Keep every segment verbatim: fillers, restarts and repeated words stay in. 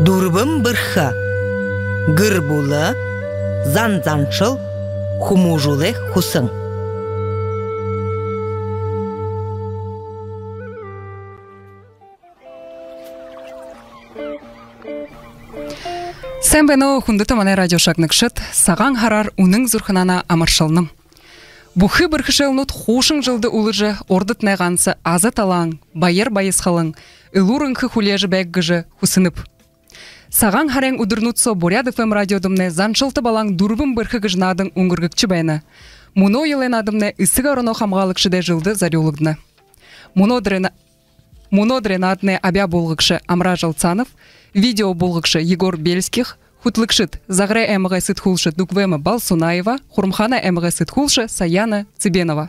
Дүрбэн бэрхэ. Гэр бүлэ, зан заншал, хүмүүжүүлэй хүсэн. Сайн байна, хүндэтэ манай радио шагнагшад. Сагаан һараар үнэн зүрхэнһөө амаршалнаб. Бүхы бэрхэшээлнүүд хуушан жэлдэ үлэжэ, урдатнай ганса аза талаан, баяр баясхалан, элүүр энхэ хүлеэжэ байг гэжэ хүсэнэб. Сагаан һарын үдэрнүүд соо Буряад ФМ радиодомнай «Заншалта балаан дүрбэн бэрхэ» гэжэ наадан үнгэргэгдэжэ байна. Мүнөө жэлэй наадамнай Эсэгэ ороноо хамгаалагшадай жэлдэ зорюулагдана. Мүнөөдэрэй на-, мүнөөдэрэй нааданай абяа буулгагша Амра Жалцанов, видео буулгагша Егор Бельских, хүтлэгшэд: Загарайн аймагай сэдхүүлшэ Дугвема Балсунаева, Хурамхаанай аймагай сэдхүүлшэ Саяна Цыбенова.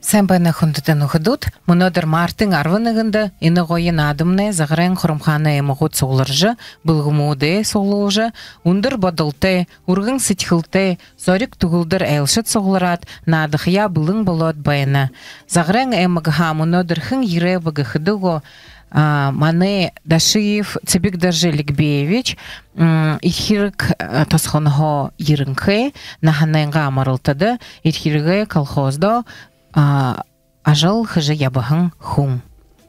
Сайн байна, хүндэтэ нүхэдүүд. Мүнөөдэр мартын арбан нэгэндэ энэ гоё наадамнай Загарайн, Хурамхаанай аймагууд сугларжа, бүлгэмүүдээ суглуулжа, үндэр бодолтой, үргэн сэдьхэлтэй, зориг түгэлдэр айлшад суглараад, наадахаяа бэлэн болоод байна. Загарайн аймагһаа мүнөөдэр хэн ерээ бэ гэхэдэ гү, а, манай Дашиев Цыбик-Доржи Лигбеевич, м, Эрхирэг, а, тосхонһоо ерэнхэй, наһанайнгаа амаралтада Эрхирэгэй колхоздо, а, ажал хэжэ ябаһан хүн.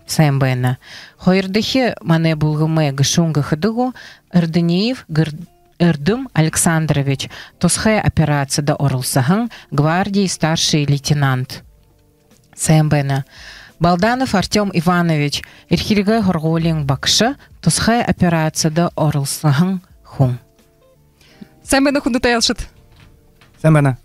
Сайн байна. Хоёрдохи манай бүлгэмэй гэшүүн гэхэдэ гү, Эрдынеев Гэр-, Эрдэм Александрович, тусхай операцида оролсоһон, гвардиин старший лейтенант. Сайн байна. Балданов Артём Иванович, Эрхирэгэй һургуулиин багша, тусхай операцида оролсоһон хүн. Сайн байна, хүндэтэ айлшад. Сайн байна.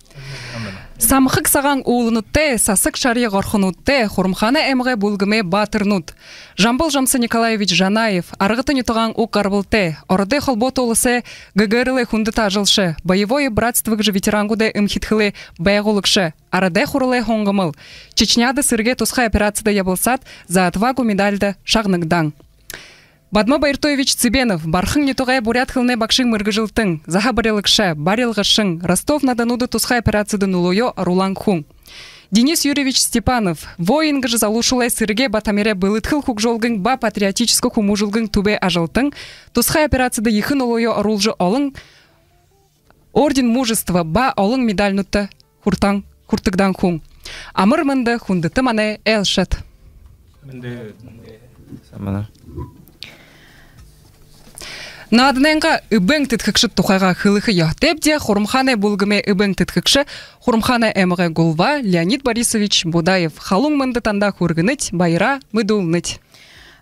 Самхаг сагаан үүлэнүүдтэй, сасаг шарья горхонуудтай Хурамхаанай аймагай бүлгэмэй баатарнууд. Жамбал Жамса Николаевич Жанаев, Аргата нютагһаа уг гарбалтай, Ородой Холбоото Уласай гэгээрэлэй хүндэтэ ажалша, «Боевое братство» гэжэ ветерангуудай эмхидхэлэй байгуулагша, Арадай Хуралай һунгамал, Чечняда сэрэгэй тусхай операцида ябалсаад, «За отвагу» медальда шагнагдаһан. Бадма Баяртуевич Цыбенов, Бархан нютагай буряад хэлэнэй багшын мэргэжэлтэн, заһабарилагша, барилгашан, Ростов-на-Донуда тусхай операцида нүлөө оруулһан хүн. Денис Юрьевич Степанов, «Воин» гэжэ залуушуулай сэрэгэй ба тамирай бэлэдхэл хүгжөөлгын ба патриотическа хүмүүжүүлгын түбэй ажалтан, тусхай операцида ехэ нүлөө оруулжа, олон Орден Мужества ба олон медальнуудта хүртэн, хүртэгдэһэн хүн. Амар мэндэ, хүндэтэ манай айлшад. Мэндэ, мэндэ. Сайн байна. Нааданайнгаа эбээн тэдхэгшэд тухайгаа хэлэхэ ёһотойбди. Хурамхаанай бүлгэмэй эбээн тэдхэгшэ, Хурамхаанай аймагай гулваа Леонид Борисович Будаев. Халуун мэндэ танда хүргэнэбди, баяраа мэдүүлнэбди.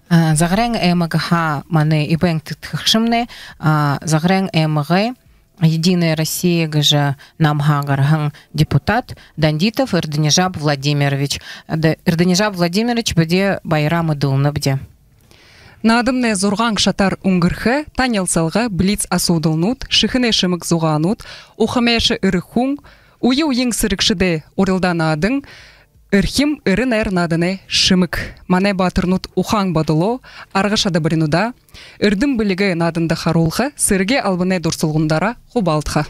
А, Загарайн аймагһаа манай эбээн тэдхэгшэмнай, а, Загарайн аймагай «Единая Россия» гэжэ намһаа гараһан депутат Дандитов Эрдэнижаб Владимирович. Д-, Эрдэнижаб Владимирович, бидэ баяраа мэдүүлнэбди. Наадамнай зургаан шатаар үнгэрхэ: танилсалга, блиц асуудалнууд, шэхэнэй шэмэг зугаанууд, ухамайша эрэ хүн, үе үеын сэрэгшэдэй урилдаа наадан, эрхим эрэ найр нааданай шэмэг. Манай баатарнууд ухаан бодолоо, арга шадабаринуудаа, эрдэм бэлигээ нааданда харуулха, сэрэгэй албанай дурсалгандаараа хубаалдаха.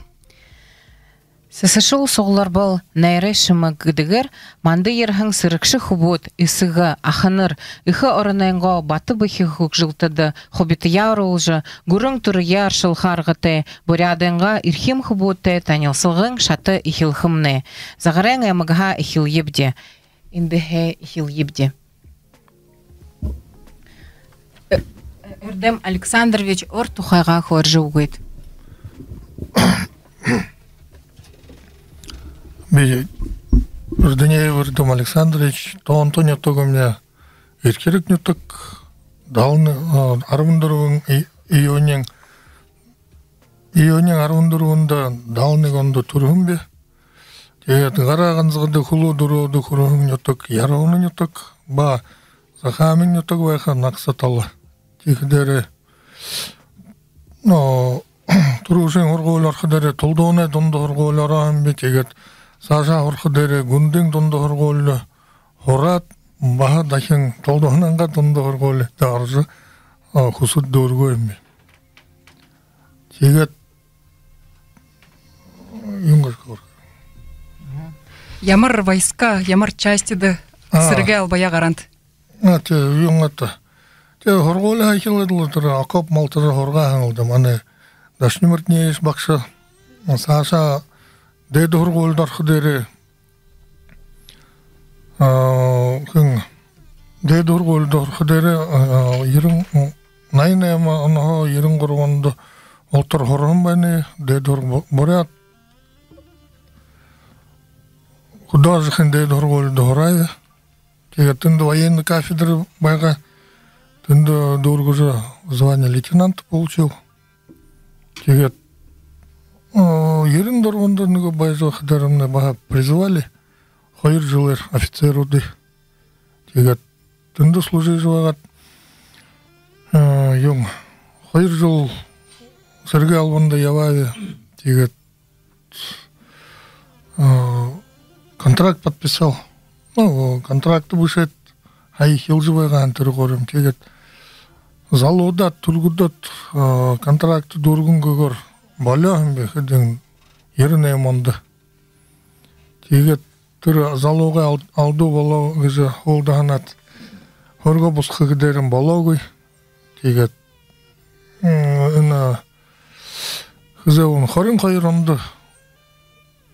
Сэсэшүүл сугларбал найрай шэмэг гэдэгээр манда ерэһэн сэрэгшэ хүбүүд, эсэгэ, аханар, эхэ оронойнгоо бата бэхи хүгжэлтэдэ хубитаяа оруулжа, гүрэн түрэеэ аршалха аргатай Буряадайнгаа эрхим хүбүүдтэй танилсалгын шата эхилхэмнай. Загарайн аймагһаа эхилэебди. Эндэһээ эхилэебди. Э-, Эрдэм Александрович, өөр тухайгаа хөөрэжэ үгыт. Би Эрдынеев Эрдэм Александрович, тоонто нютаг у меня Эрхирэг нютаг, далан, а, арбан дүрбэн и-, июниин, июниин арбан дүрбэндэ далан нэгэн ондо түрэһэн би. Тиигээд гараа ганзагада хүлөө дүрөөдэ хүрэһэн нютаг Яруунын нютаг ба Захааминай нютаг байха, нагаса тала. Тиихэдээрээ, но, түрүүшын һургуули орходоороо Толдоной дунда һургуули ороһон би, тиигээд саашаа һурахадаараа Гүндын дунда һургуулида һураад, баһа дахин Толдонойнгоо дунда һургуулида орожо, а, хүсэд дүүргээ юм би. Тиигээд юун гэжэ хөөрэхэ. Ямар войска, ямар частида, а, сэрэгэй албаяа гараат? А, тээ, юун ата. Тээ һургуули һаа эхилээд лэ тэрэ окоп малтажа һургаа һэн лэ даа. Манай Дашанимар Тинеевич багша саашаа дээдэ һургуулида орохо дээрээ, а, хэн, дээдэ һургуулида орохо дээрээ, а, ерэн, наян найман онһоо ерэн гурбан ондо болотор һураһан байна. Дээдэ һур-, Буряад художественный дээдэ һургуулида һураа. Тиигээд тэндэ военный кафедра байгаа. Тэндэ дүүргэжэ, звание лейтенант получил. Тиигээд, э, ерэн дүрбэндэ нэгэ байжа байхадаа, баһа призвали. Хоёр жэлээр офицеруудые. Тиигээд тэндэ служижэ байгаад, э, юм, хоёр жэл сэрэгэй албанда ябааб. Тиигээд, э, контракт подписал. Ну, контракт бэшээд, һая эхилжэ байгаа һэн тэрэ гурим. Тиигээд залуудаад, түргэдөөд, э, контракт дүүргэнгүйгөөр болёо һэм би хэдэн, ерэн найман ондо. Тиигээд тэрэ залуугай ал-, алдуу болоо гэжэ һүүлдэ һанаад, һургуулида бусаха гэхэдээрээ болоогүй. Тиигээд, м, энэ хэзээ, хорин хоёр ондо,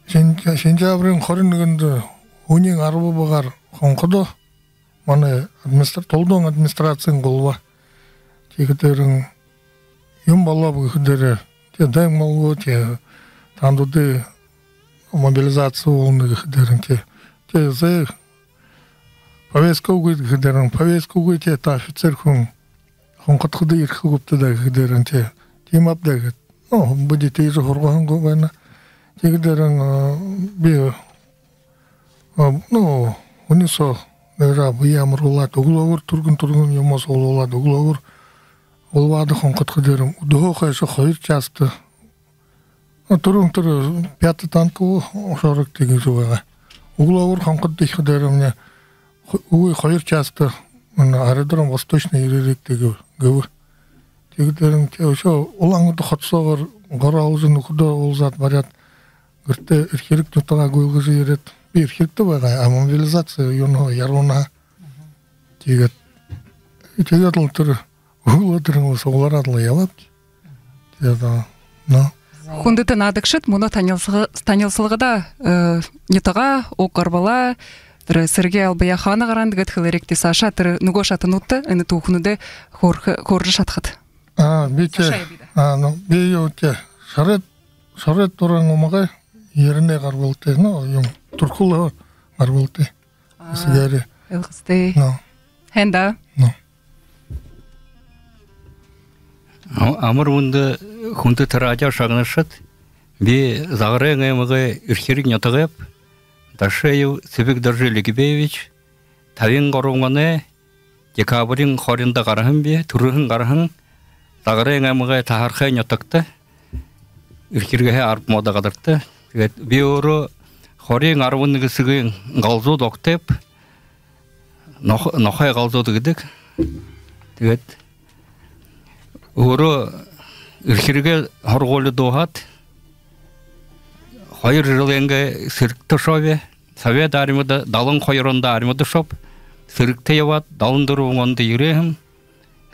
сен-, сентябриин хорин нэгэндэ һүниин арбан багаар хонходоо манай администра-, Тулдуун администрациин глава. Тиихэдээрээ юм болооб гэхэдээрээ, тээ дайн болоо, тээ таанадые мобилизация болгоно гэхэдээрээ, тээ, тээ зэ, повестка үгы гэхэдээрээ, повестка үгы, тээ та офицер хүн, хонходоходо ерэхэ гүбта даа гэхэдээрээ, тээ тиимэ ааб даа гээд. Ну, бидэ тиижэ һургаһан гү байна. Тиихэдээрээ, э, би, э, ну, һүни соо нэгэ бэеэ амаруулаад, үглөөгүүр түргэн-түргэн юумэ суглуулаад, үглөөгүүр гулваада хонходоходоо, үдэһөө хойшо хоёр части. Ну, түрүүн тэрэ пятый танковый шорог тиигэжэ байгаа. Үглөөгүүр хонходоходоо ерэхэдээрээ, хо-, үгы, хоёр части, манай аэродром Восточный ерээрэйт тиигэбэ, гэбэ. Тиихэдээрээ тээ үшөө Улаан-Үдэ хото соогуур гороо олжо, нүхэдөө уулзаад бариад, гэртээ Эрхирэг нютагаа гүйлгэжэ ерээд, би Эрхирэгтэ байгаа, а мобилизация юунһээ, Яруунаһаа. Тиигээд, тиигээд лэ тэрэ үглөөдэрынь лэ суглараад лэ ябааб. Тиигээд, а, ну. Хүндэтэ наадагшад, мүнөө танилсалга-, танилсалгада, э, нютагаа, уг гарбалаа, тэрэ сэрэгэй албаяа хаана гараһан гээд хэлээрэгты, саашаа тэрэ нүгөө шатануудта, энэ түүхэнүүдые хөөрхэ-, хөөрэжэ шадахат. А, би тээ, саашаа ябая даа. А, ну, би юу тээ, Шоройд, Шоройд дуран омогой, ерэнэй гарбалтай, ну, юм, Түрхэлһөө гарбалтай. А, эсэгээрээ. Ойлгостой. Ну. Һайн даа. Ну. А-, амар мэндэ, хүндэтэ радио шагнагшад. Би Загарайн аймагай Эрхирэг нютагайб. Дашиев Цэбэгдоржо Лигбеевич. Табин гурбан оной декабриин хориндо гараһан би, түрэһэн гараһан Загарайн аймагай Таһархай нютагта, Эрхирэгһээ арбан модо газарта. Тиигээд би өөрөө хориин арбан нэгэ эсэгын галзууд огтойб, нох-, нохой галзууд гэдэг. Тиигээд өөрөө Эрхирэгэй һургуули дууһаад, хоёр жэлэйнгээ сэрэгтэ ошооб. Совет армида, далан хоёр ондо армида ошооб. Сэрэгтэ ябаад, далан дүрбэн ондо ерээ һэм.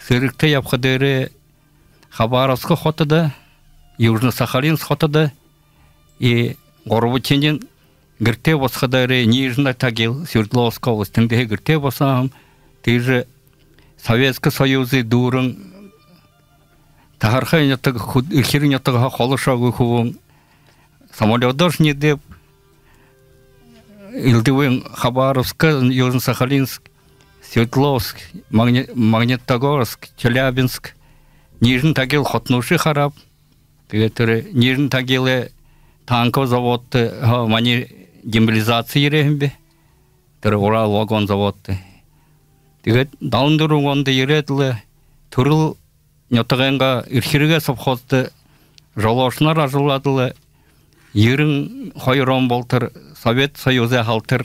Сэрэгтэ ябахадаа, Хабаровск хотодо, Южно-Сахалинск хотодо, и гурбадахинь гэртээ бусахадаа Нижний Тагил, Свердловская область, тэндэһээ гэртээ бусааб һэм. Тиижэ Советскэ Союзай дүүрэн, Таһархай нютаг, хү-, Эрхирэг нютагһаа холо ошоогүй хүбүүн самолёдоор шэнидээб, элдэбын Хабаровск, Южно-Сахалинск, Свердловск, Магни-, Магнитогорск, Челябинск, Нижний Тагил хотонуудые харааб. Тиигээд тэрэ Нижний Тагилай танковый заводтоһоо манай демобилизация ерээ һэм би. Тэрэ Урал вагон заводто. Тиигээд далан дүрбэн ондо ерээд лэ, түрэл нютагайнгаа Эрхирэгэй совхоздо жолоошоноор ажаллаад лэ, ерэн хоёр он болотор Совет Союзай һалта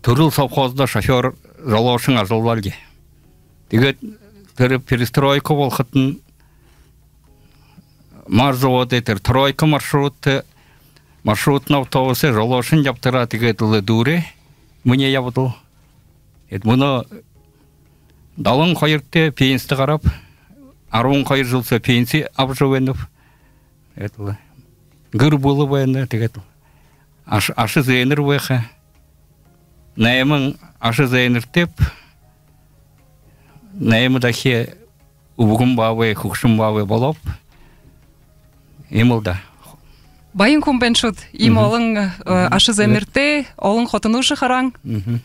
түрэл совхоздо шофёр, жолоошон ажаллааб. Тиигээд тэрэ перестройка болоходонь Марзаводой тэрэ тройка маршрут, маршрутный автобусай жолоошон ябатараа, тиигээд лэ дүүрээ минии ябадал. Эд мүнөө Долоон хоёрто пенсидэ гарааб. Арбан хоёр жэл соо пенси абажа байнаб. Тиигээд лэ гэр бүлэ байна. Тиигээд лэ аш-, аша зээнэр байха. Найман аша зээнэртэйб. Наймадахи үбгэн баабай, хүгшэн баабай болооб. Иимэл даа. Баян хүн байна шуу даа. Иимэ Мгм. олон, э, Мгм. аша зээнэртэй, олон хотонуудые хараһан. Мгм.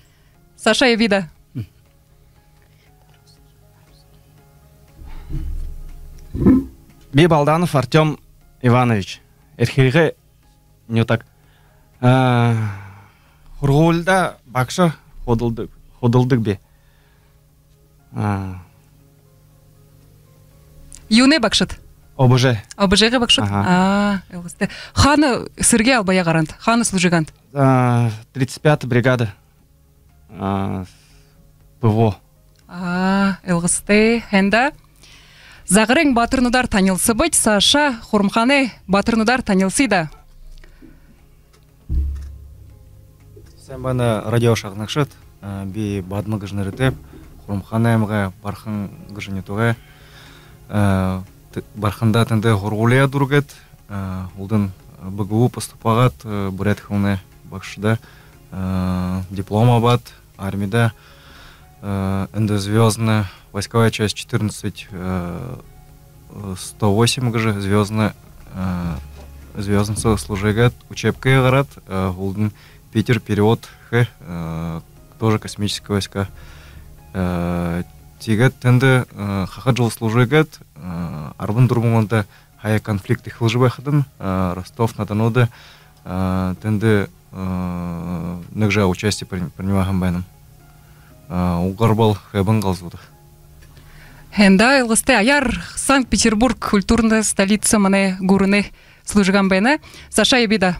Саашаа ябая даа. Би Балданов Артём Иванович. Эрхиргэй нютаг. А, һургуулида багша худалдаг, худалдаг би. А. Юунэй багшад? ОБЖ. ОБЖ-гэй багшад? Аха. А, ойлгостой. Хаана сэрэгэй албаяа гараат? Хаана служигаат? А, тридцать пятая бригада. А, ПВО. А, ойлгостой. Һайн даа. Загарайн баатарнуудаар танилсабабди, саашаа Хурамхаанай баатарнуудаар танилсая даа. Сайн байна, радио шагнагшад. А, би Бадма гэжэ нэрэтэйб. Хурамхаанай аймагай Бархан гэжэ нютагай. А, т-, Барханда тэндэ һургуулияа дүүргээд, а, һүүлдэнь БГУ поступагаад, а, буряад хэлэнэй багшада, а, диплом абаад, армида, а, эндэ звёздная войсковая часть четырнадцать, а, сто восемь гэжэ звёздная, а, звёздная служигээд, учебкаяа гараад, а, һүүлдэнь Питер перевод хээ, а, тоже космические войска. А, тиигээд тэндэ, а, хахад жэл служигээд, а, арбан дүрбэн ондо һая конфликт эхилжэ байхадань, а, Ростов-на-Донуда, а, тэндэ, а, нэгэ жаа участие при-, принимаһан байнам. А, уг гарбал Хэбэн галзууд. Һайн даа, ойлгостой. Аяар Санкт-Петербург, культурная столица манай гүрэнэй, служиһан байна. Саашаа ябая даа.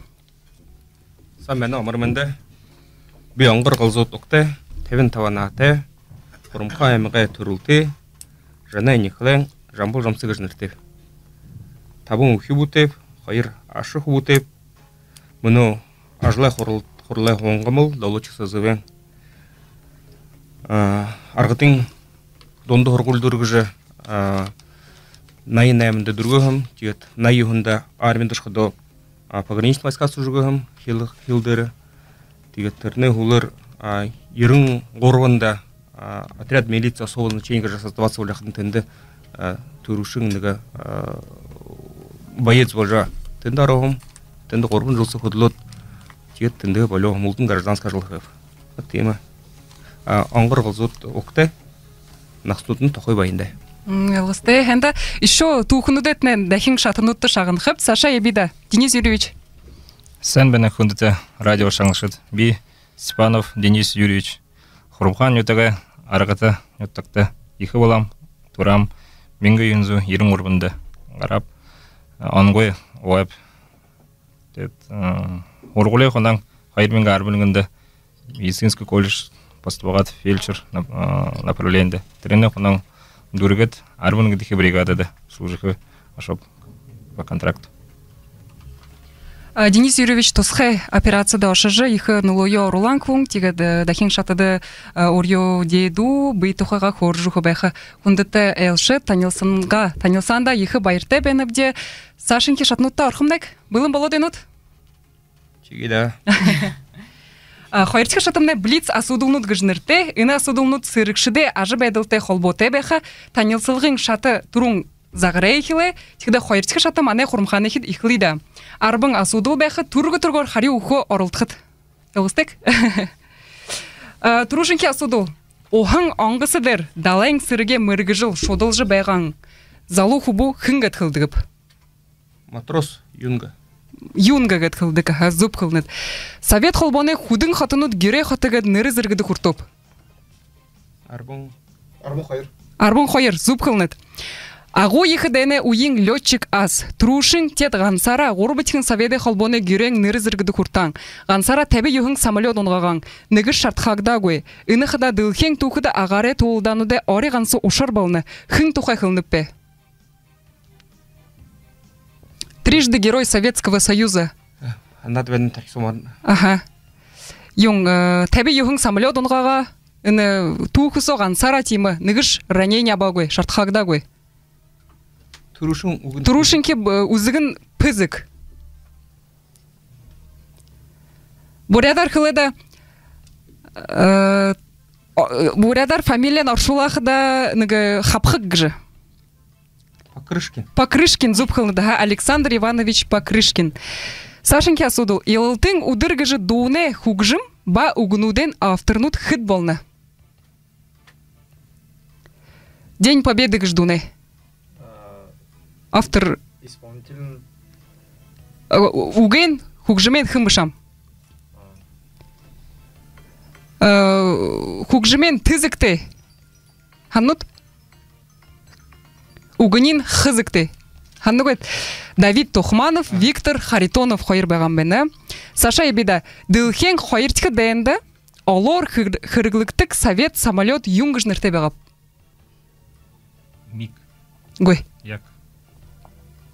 Сайн байна, амар мэндэ. Би Онгор галзууд угтай, табин табан наһатай, Хурамхаан аймагай түрэлтэй, Жанай эхилэн Жамбал Жамсо гэжэ нэрэтэйб. Табан үхибүүтэйб, хоёр аша хүбүүтэйб. Мүнөө ажалай хурал-, хуралай һунгамал, долоодохи созывын, а, Аргадын дунда һургуули дүүргэжэ, а, наян найманда дүүргэһэм, тиигээд наян юһэндэ армида ошоходоо, а, пограничный войска служиһэм, хил-, хил дээрэ. Тиигээд тэрэнэй һүүлээр, а, ерэн гурбанда, а, отряд милиции особого назначения гэжэ создаваться болоо һаа, тэндэ, а, түрүүшын нэгэ, а, боец болоо. Тэндэ ороһом, тэндэ гурбан жэл соо хүдэлөөд, тиигээд тэндэ болёо, мүнөөдэр гражданская ажал хээб. Вот тиимэ. А, Онгор галзууд угтай, наһатнуудынь Тохой баянда. М, ойлгостой. Һайн даа. Ещё түүхэнүүдтнай дахин шатануудта шагнахабди. Саашаа ябая даа. Денис Юрьевич. Сайн байна, хүндэтэ радио шагнагшад. Би Степанов Денис Юрьевич. Хурамхаан нютагай Аргата нютагта ехэ болоом, тураам, мянга юһэн зуун ерэн гурбанда гарааб, а, онгой угааб. Тиигээд, а, һургуулияа һунаһан хоёр мянга арбан нэгэн ондо медицинский колледж поступагаад, фельдшер нап-, а, направленида. Тэрэнээ һунаһан дүүргээд, арбан нэгэдэхи бригадада служихэ ошооб по контракту. А, Денис Юрьевич, тусхай операцида ошожо, ехэ нүлөөе оруулһан хүн, тиигээд, э, дахин шатада, э, орёо дээдүү, бэе тухайгаа хөөрэжэ үгэхэ байха. Хүндэтэ айлшад, танилсаһандаа, танилсаһандаа ехэ баяртай байнабди. Саашанхи шатануудта орохомнай. Бэлэн болоод байнат? Тиигээ даа. А, хоёрдохи шатамнай блиц асуудалнууд гэжэ нэрэтэй. Энэ асуудалнууд сэрэгшэдэй ажабайдалтай холбоотой байха. Танилсалгын шата түрүүн Загарай эхилээ. Тиихэдэ хоёрдохи шата манай Хурамхаанайхид эхилээ даа. Арбан асуудал байха, түргэ түргөөр харюу үгэхөө оролдохот. Ойлгостой гүт? А, түрүүшынхи асуудал. Уһан онгосо дээрэ далайн сэрэгэй мэргэжэл шудалжа байһан залуу хүбүү хэн гээд хэлэдэгб? Матрос Юнга. Юнга гээд хэлэдэг, аха, зүб хэлэнэт. Совет Холбооной хүдэн хотонууд герой хото гээд нэрэ зэргэдэ хүртөөб? Арбан. Арбан хоёр. Арбан хоёр, зүб хэлэнэт. Агуу Ехэ дайнай үеын лётчик ас. Түрүүшын теэд гансаараа гурбадахи Совет Холбооной геройн нэрэ зэргэдэ хүртэһэн. Гансаараа табин юһэн самолёт унагаһан. Нэгэшье шархагдаагүй. Энэ хадаа дэлхэйн түүхэдэ агаарай тулалдаануудай ори ганса ушар болоно. Хэн тухай хэлэнэб бэ? Трижды Герой Советского Союза. Э, надо байна, так что можно. Аха. Юун, э, табин юһэн самолёт унагаһан. Энэ түүхэ соо гансаараа тиимэ, нэгэшье ранение абаагүй, шархагдаагүй. Түрүүшын үгэнь. Түрүүшынхи, э, үзэгынь П зэрэг. Буряадаар хэлэхэдэ, э, о, э, буряадаар фамилиинь оршуулхада нэгэ хабхаг гэжэ. Покрышкин. Покрышкин, зүб хэлэнэт, аха, Александр Иванович Покрышкин. Саашанхи асуудал. Илалтын үдэр гэжэ дуунай хүгжэм ба үгэнүүдэй авторнууд хэд болоно? День Победы гэжэ дуунай. А, автор. Исполнитель. Э, үгэнь, хүгжэмынь хэн бэшэм? А. Э, хүгжэмынь Т зэрэгтэй. Һананат? Үгэнь Х зэрэгтэй. Һанана гүт? Давид Тухманов, а, Виктор Харитонов хоёр байгаа юм байна. Саашаа ябая даа. Дэлхэйн хоёрдохи дайнда олоор хэр-, хэрэглэгдэдэг совет самолёт юун гэжэ нэрэтэй байгааб? Миг. Үгы. Як.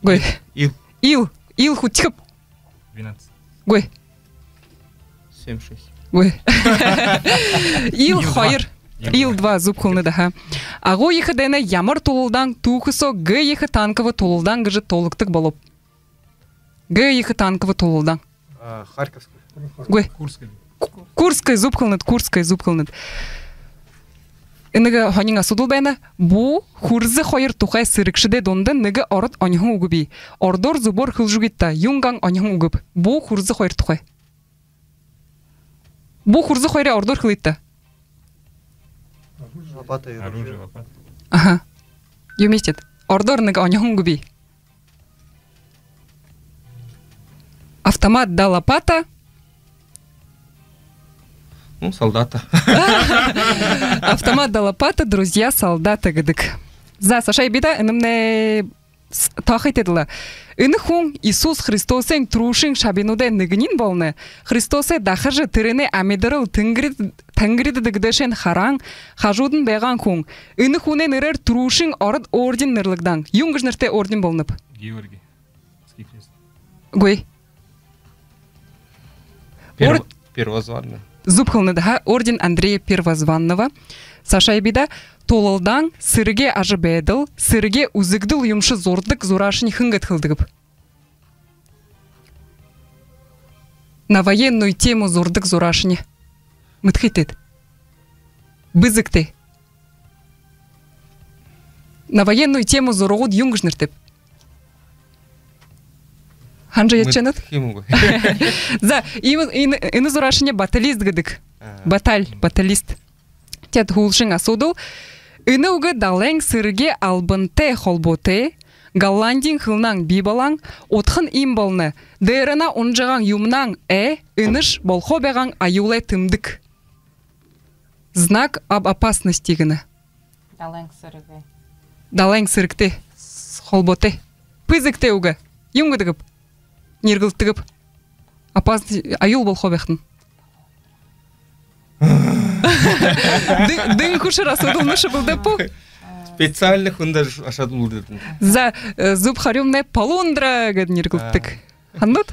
Үгы. Ил. Ил. Ил хүтхиб. Двенадцать. Үгы. Семь шесть. Үгы. Ил хоёр. Ил два. Ил два, зүб хэлэнэт, аха. Агуу ехэ дайнай ямар тулалдаан түүхэ соо Г ехэ танковый тулалдаан гэжэ тоологдодог болооб? Г ехэ танковый тулалдаан. А, Харьковская. Үгы. Курская. Ку-, Курская, зүб хэлэнэт, Курская, зүб хэлэнэт. Энэгэ һонин асуудал байна. Буу хүрзэ хоёр тухай сэрэгшэдэй дунда нэгэ ород оньһон үгэ бии. Ородоор зүбөөр хэлэжэ үгыт даа, юундэ оньһон үгэб? Буу хүрзэ хоёр тухай. Буу хүрзэ хоёрые ородоор хэлыт даа. Лопата и оружие. Оружие, лопата. Аха. Юумэ иштэт. Ородоор нэгэ оньһон үгэ бии. Автомат да лопата. Ну, солдата. Автомат да лопата, друзья солдата гэдэг. За, саашаа ябая даа, энэмнай с-, тоохыт даа. Энэ хүн Иисус Христосой түрүүшын шабинуудай нэгэниинь болоно. Христосой дахажа, тэрэнэй амидарал, тэнгэри-, тэнгэридэ дэгдэһэн хараһан, хажуудань байһан хүн. Энэ хүнэй нэрээр түрүүшын ород орден нэрлэгдэһэн. Юун гэжэ нэрэтэй орден болоноб? Георгий. Ски крест. Үгы. Перво-, Ор-, первозванный. Зүб хэлэнэт, аха, орден Андрея Первозванного. Саашаа ябая даа. Тулалдаан, сэрэгэй ажабайдал, сэрэгэй үзэгдэл юумэшье зурадаг зураашань хэн гээд хэлэдэгб? На военную тему зурадаг зураашань. Мэдэхыт даа. Б зэрэгтэй. На военную тему зурагууд юун гэжэ нэрэтэйб? Һанажа ядажа байнат? Мэдэхэ юм гү? За, иимэ, энэ, энэ зураашань баталист гэдэг. А. Баталь, баталист. Тиигээд һүүлшын асуудал. Энэ үгэ далайн сэрэгэй албантай холбоотой, голландиин хэлэнһээ бии болоһон, удхань иимэ болоно. Дээрэнь унажаһан юумэнэй, э, энэш болохоо байһан аюулай тэмдэг. Знак об опасности гэнэ. Далайн сэрэгэй. Далайн сэрэгтэй с-, холбоотой. П зэрэгтэй үгэ. Юун гэдэгб? Нэргэлдэдэгб. Опасность, аюул болохоо байхань. Дэн, дэн хүшэр асуудалнуудые бэлдээб гү? Специально хүндэ ашаад бэлдээб. За, э, зүб харюумнай полундра гээд нэргэлдэдэг. А. Һананат?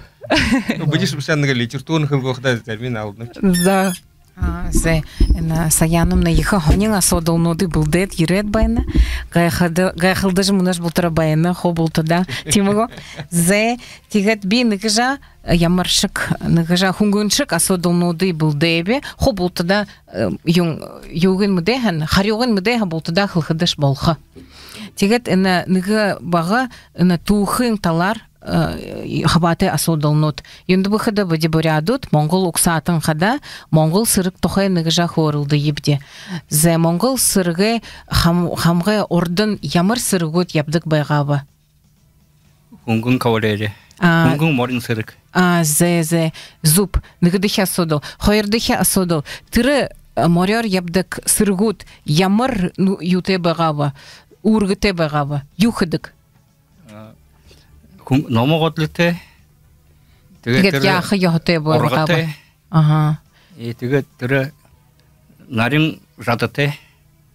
Ну, бидэ шье бэшэ нэгэ литературна хэлэхэдэ термин алдана. За. А, зэ, энэ Саяна мүнөө ехэ һонин асуудалнуудые бэлдээд ерээд байна. Гайхалда-, гайхалдажа мүнөөшье бултадаа байна, хуу бултадаа. Тиимэ гү? Зэ, тиигээд би нэгэ жаа, ямаршье, нэгэ жаа хүнгэншэг асуудалнуудые бэлдээб. Хуу бултадаа, э, юун, юугынь мэдээ һаань, харюугынь мэдээ һаа, бултадаа хэлэхэдэшье болохо. Тиигээд энэ нэгэ бага, энэ түүхын талаар, э, хабаатай асуудалнууд. Юундэб гэхэдэ, бидэ буряадууд монгол угсаатан хадаа монгол сэрэг тухай нэгэ жаа хөөрэлдэебди. Зэ, монгол сэрэгэй хам-, хамагай урдань ямар сэрэгүүд ябадаг байгааб? Хүнгэн кавалерия. А. Хүнгэн морин сэрэг. А, зэ, зэ. Зүб. Нэгэдэхи асуудал. Хоёрдохи асуудал. Тэрэ, э, морёор ябадаг сэрэгүүд ямар, ну, юутэй байгааб? Үүргэтэй байгааб? Юу хэдэг? А, хүн-, номо годлотой. Тиигээд тиигээд тэрэ яаха ёһотой байгааб? Ургатай. Аха. Э, тиигээд тэрэ нарин жадатай.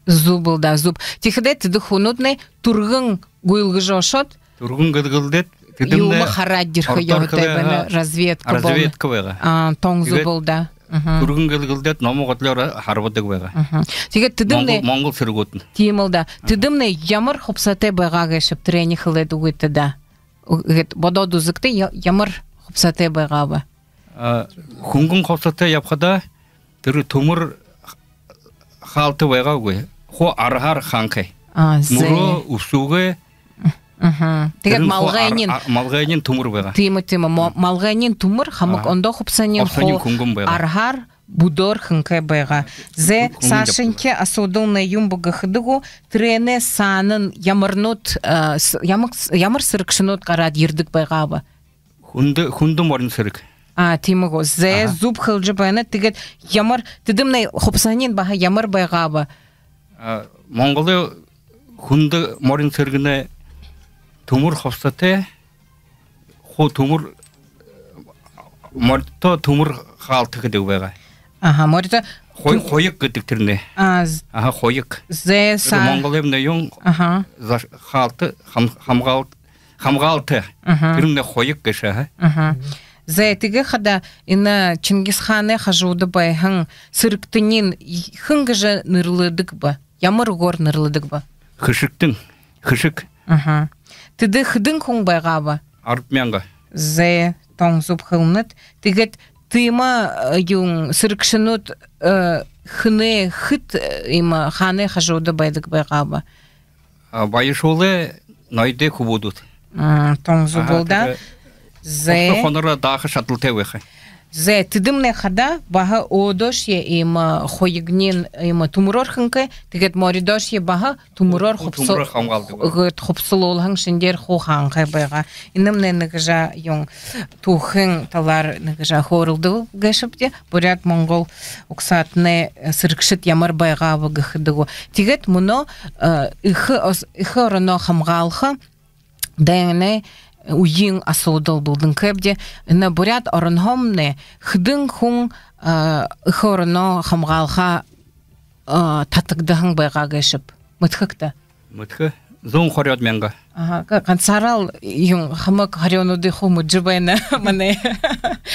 Зүб лэ даа, зүб. Тиихэдээ тэдэ хүнүүднай түргэн гүйлгэжэ ошоод, түргэн гэлгэлдээд, тэдэнэй юумэ хараад ерэхэ ёһотой байна, разведка болоно. Разведка байгаа. А, тон зүб лэ даа. Түргэн гэлгэлдээд, номо годлёор харбадаг байгаа. Тиигээд тэдэмнай монгол, монгол сэрэгүүднай. Тиимэл даа. Тэдэмнай ямар хубсаһатай байгаа гээшэб, тэрэниие хэлээд үгыт даа. Үгыт, бодоод үзэгты, я-, ямар хубсаһатай байгааб? А, хүнгэн хубсаһатай ябахада тэрэ түмэр хаалта байгаагүй. Хуу арһаар хаанхай. А, зэ. Мүрөө, үбшүүгээ. Тиигээд тэрэнь хуу ар-, малгайнь, а, малгайнь түмэр байгаа. Тиимэ, тиимэ. Мо-, малгайнь түмэр, хамаг ондоо хубсаһань хуу хүнгэн байгаа. Арһаар, бүдөөр хэнхэй байгаа. Зэ, саашанхи асуудалнай юун бэ гэхэдэ гү, тэрэнэй саанань ямарнууд, э, с-, ямаг-, ямар сэрэгшэнүүд гараад ерэдэг байгааб? Хүндэ, хүндэ морин сэрэг. А, тиимэ гү. Зэ, зүб хэлэжэ байна. Тиигээд ямар, тэдэмнай хубсаһань баһа ямар байгааб? А, Монголой хүндэ морин сэрэгнай түмэр хубсаһатай, хуу түмэр, моридто түмэр хаалта гэдэг байгаа. Аха, моридто хуй-, хуйг гэдэг тэрэнэй. А, з-, аха, хуйг. Зэ, тэрэ са-, Монголоймнай юун, аха, за-, хаалта, хам-, хамгаал-, хамгаалта. Тэрэмнай хуйг гээшэ, аха. Зэ, тиигээ хадаа энэ Чингис хаанай хажууда байһан сэрэгтэниие хэн гэжэ нэрлэдэг бэ? Ямар үгөөр нэрлэдэг бэ? Хэшэгтэн. Хэшэг. Тэдэ хэдэн хүн байгааб? Арбан мянга. Зэ, тон зүб хэлэнэт. Тиигээд тиимэ, э, юун, сэрэгшэнүүд, э, хэнэй, хэд, э, иимэ хаанай хажууда байдаг байгааб? А, Баяшуулай ноёдой хүбүүдүүд. М, тон зүб лэ даа. Зэ. Хонороо дааха шадалтай байха. Зэ, тэдэмнай хадаа баһа өөһэдөөшье иимэ хуйгынь иимэ түмэрөөр хэнхэй, тиигээд моридоошье баһа түмэрөөр хубсал-, түмэрөөр хамгаалдаг. Гээд хубсалуулһан шэнгеэр хуу хаанхай байгаа. Энэмнай нэгэ жаа юун, түүхын талаар нэгэ жаа хөөрэлдэбэл гээшэбди. Буряад-монгол угсаатанай, э, сэрэгшэд ямар байгааб гэхэдэ гү. Тиигээд мүнөө, э, эхэ ос-, эхэ ороноо хамгаалха дайнай үеын асуудал болоно гээбди. Энэ Буряад оронһоомнай хэдэн хүн, э, эхэ ороноо хамгаалхаа, э, татагдаһан байгаа гээшэб? Мэдэхэ гүт? Мэдэхэ. Зуун хорёод мянга. Аха, га-, гансаараа л юун, хамаг хорёонуудые хуу мэдэжэ байна манай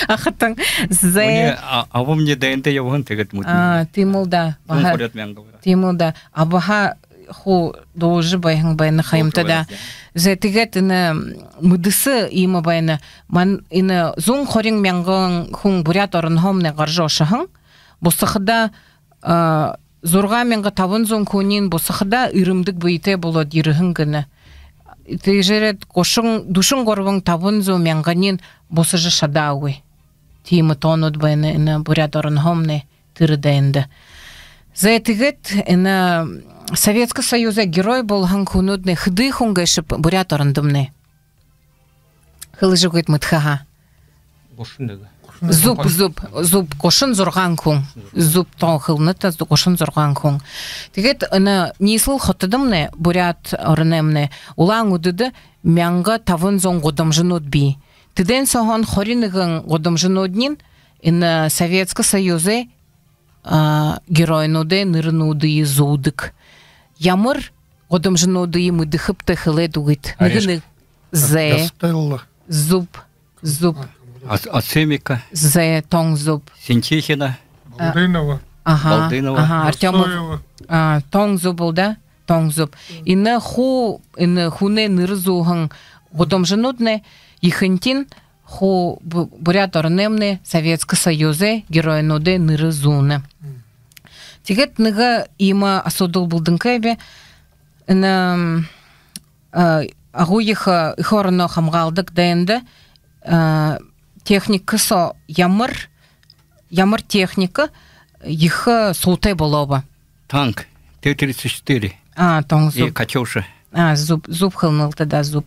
ахатан. Зэ. Минии а-, абамни дайнда ябаһан, тиигээд мэдэнэ. А, тиимэл даа. Зуун хорёод мянга байгаа. Тиимэл даа. Абаһаа хуу дуулажа байһан байна ха юм даа. Дуулажа байна. Зэ, тиигээд энэ мэдэсэ иимэ байна. Ман-, энэ зуун хорин мянган хүн Буряад оронһоомнай гаража ошоһон. Бусахадаа, а, зургаан мянга табан зуун хүниинь бусахадаа, эрэмдэг бэетэй болоод ерэһэн гэнэ. Тиижэ ерээд гушан, дүшэн гурбан, табан зуун мянганиинь бусажа шадаагүй. Тиимэ тоонууд байна энэ Буряад оронһоомнай тэрэ дайнда. Зэ, тиигээд энэ Советскэ Союзай Герой болоһон хүнүүднай хэды хүн гээшэб Буряад орондомнай? Хэлэжэ үгыт, мэдэхэ һаа. Гушан нэгэ. Зүб, зүб, зүб, гушан зургаан хүн. Зүб тон хэлэнэт, гушан зургаан хүн. Тиигээд энэ ниислэл хотодомнай, Буряад ороноймнай, Улаан-Үдэдэ мянга табан зуун гудамжанууд бии. Тэдэн сооһоо хорин нэгэн гудамжануудынь энэ Советскэ Союзай, а, геройнуудай нэрэнүүдые зүүдэг. Ямар гудамжануудые мэдэхэбта, хэлээд үгыт. Нэгэ нэгэ. Зэ. Гастелло. Зүб. Зүб. Ас-, Асемика. Зэ, тон зүб. Синчихина. Балдынова. Аха. Балдынова. Аха, Артёмов. Дорсоева. А, тон зүб лэ даа. Тон зүб. Энэ хуу, энэ хүнэй нэрэ зүүһэн гудамжанууднай ехэнхинь хуу Бу-, Буряад ороноймнай Советскэ Союзай геройнуудай нэрэ зүүнэ. Тиигээд нэгэ иимэ асуудал болоно гээб. Энэ, м, а, агууехэ, э, эхэ ороноо хамгаалдаг дайнда, а, техникэ соо ямар, ямар техникэ ехэ суутай болооб? Танк, Т тридцать четыре. А, тон зүб. И Катюша. А, зүб, зүб хэлэнэл даа, зүб.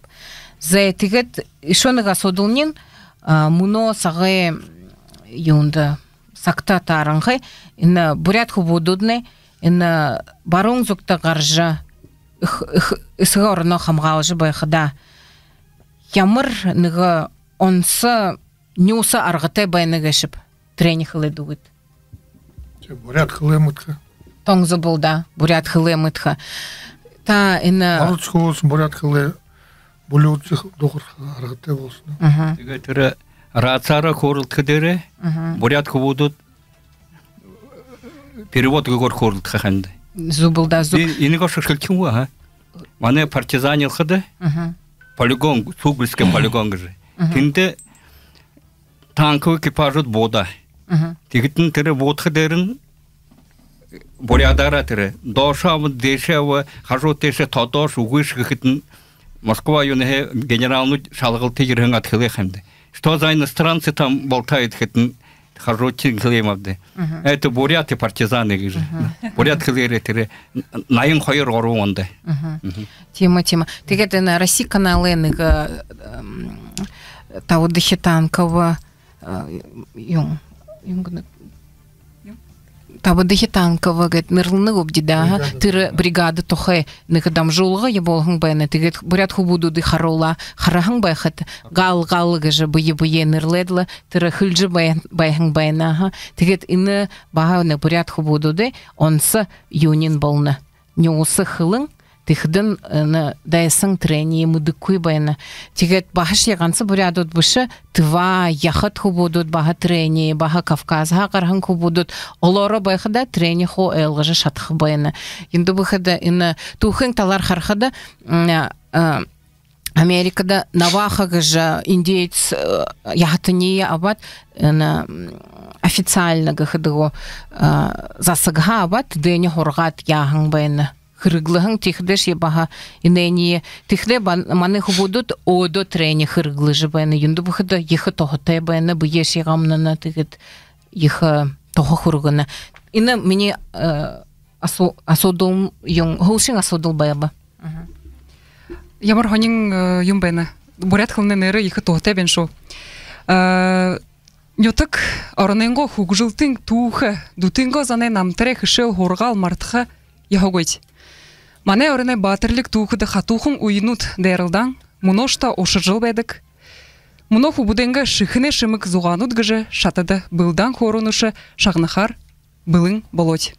Зэ, тиигээд ещё нэгэ асуудалынь, а, мүнөө сагай юундэ, сагта тааранхай, энэ буряад хүбүүдүүднай энэ баруун зүгтэ гаража, эх-, эх-, эсэгэ ороноо хамгаалжа байхадаа, ямар нэгэ онсо, нюуса аргатай байна гээшэб, тэрэниие хэлээд үгыт. Тэ, буряад хэлэ мэдэхэ. Тон зүб лэ даа, буряад хэлэ мэдэхэ. Та энэ ород хүбүүднай буряад хэлэ бүлюуд дугарха аргатай болоһон. Мгм. Тиигээд тэрэ рацияараа хөөрэлдэхэ дээрээ, мгм, буряад хүбүүдүүд перевод гээгүүр хөөрэлдэхэ һэн даа. Зүб лэ даа, зүб. Би энээгээрээ шэхэлхэнгүй, а? Манай партизанилхада, мгм, полигон, Суглицкий полигон гэжэ. Мгм. Тэндэ танковый экипажууд буудаа. Мгм. Тиихэдэнь тэрэ буудахадаа, буряадаараа тэрэ: «Доошоо абыш, дээшээ абыш, хажуу тээшээ тодоош, үгыш», — гэхэдэнь, Москва юунһээ генералнууд шалгалта ерэһэн аад хэлээ һэн даа: «Что за иностранцы там болтают?» — гэхэдэнь, хажуушань хэлээ юм ааб даа: «Это буряты партизаны», — гэжэ. Мгм. Буряад хэлээрээ тэрэ наян хоёр гурбан ондо. Мгм. Мгм. Тиимэ, тиимэ. Тиигээд энэ Россия каналай нэгэ, эм, табадахи танковый, э, юун, юун гэнэ, табадахи танковый гээд нэрлэнэ гүбди даа, аха. Бригада. Тэрэ бригада тухай нэгэ дамжуулга ябуулһан байна. Тиигээд буряад хүбүүдые харуулаа, хараһан байхада, гал, гал гэжэ бэе бэеэ нэрлээд лэ, тэрэ хэлэжэ бай-, байһан байна, аха. Тиигээд энэ баһа нэгэ буряад хүбүүдэй онсо юуниинь болоно. Нюуса хэлэн, тиихэдэнь, э, на-, дайсан тэрэниие мэдэхэгүй байна. Тиигээд баһашье ганса буряадууд бэшэ, тыва, яхад хүбүүдүүд баһа тэрэниие, баһа Кавказһаа гараһан хүбүүдүүд олоороо байхада тэрэниие хуу ойлгожо шадаха байна. Юундэб гэхэдэ, энэ түүхын талаар харахада, м, э, Америкада навахо гэжэ индеец, э, яһатаниие абаад, энэ, м, официально гэхэдэ гү, э, засагһаа абаад, тэдэниие һургаад яаһан байна. Хэрэглэһэн, тиихэдээшье баһа энээниие. Тиихэдээ ба-, манай хүбүүдүүд өөдөө тэрэниие хэрэглэжэ байна. Юундэб гэхэдэ, ехэ туһатай байна, бэеэшье гамнана, тиигээд ехэ, э, туһа хүргэнэ. Энэ минии, э, асу-, асуудал юм, һүүлшын асуудал байба. Мгм. Ямар һонин, э, юм байна. Буряад хэлэнэй нэрэ ехэ туһатай байна шуу. Э, нютаг оронойнгоо хүгжэлтын түүхэ, дүтынгөө зоной намтарай хэшээл һургаал мартаха ёһогүйт. Манай ороной баатарлиг түүхэдэ хатуухан үенүүд дайралдаан, мүнөөшье ушаржал байдаг. Мүнөө хүбүүдэйнгээ шэхэнэй шэмэг зугаанууд гэжэ шатада бэлдэн хөөрөөнүүдые шагнахаар бэлэн болоот.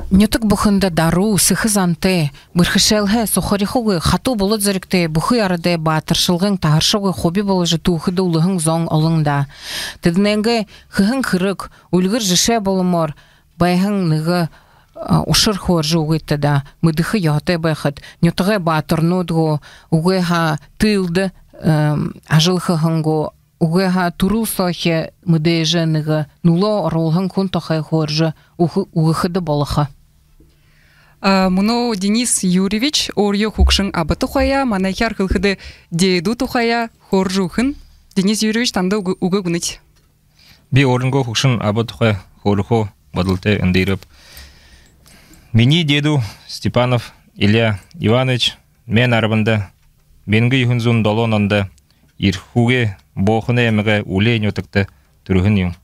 Нютаг бүхэндэ даруу, сэхэ зантай, бэрхэшээлһээ сухарихагүй, хатуу булад зоригтой, бүхы арадай баатаршалгын таһаршагүй хуби боложо түүхэдэ үлэһэн зон олон даа. Тэдэнэйнгээ хэһэн хэрэг, үльгэр жэшээ боломоор байһан нэгэ, а, ушар хөөрэжэ үгыт даа, мэдэхэ ёһотой байхат. Нютагай баатарнууд гү, үгы һаа тылда, эм, ажал хэһэн гү, үгы һаа түрэл соохи мэдээжэ нэгэ нүлөө оруулһан хүн тухай хөөрэжэ үгэ-, үгэхэдэ болохо. А, мүнөө Денис Юрьевич өөрынгөө хүгшэн аба тухайгаа, манайхяар хэлэхэдэ, дээдүү тухайгаа хөөрэжэ үгэхэнь. Денис Юрьевич, танда үгэ, үгэ үгэнэбди. Би өөрынгөө хүгшэн аба тухай хөөрэхэ бодолтой эндэ ерээб. Минии дээдүү Степанов Илья Иванович мянга арбанда, мянга юһэн зуун долоон ондо Эрхүүгэй Боохоной аймагай Үлэй нютагта түрэһэн юм.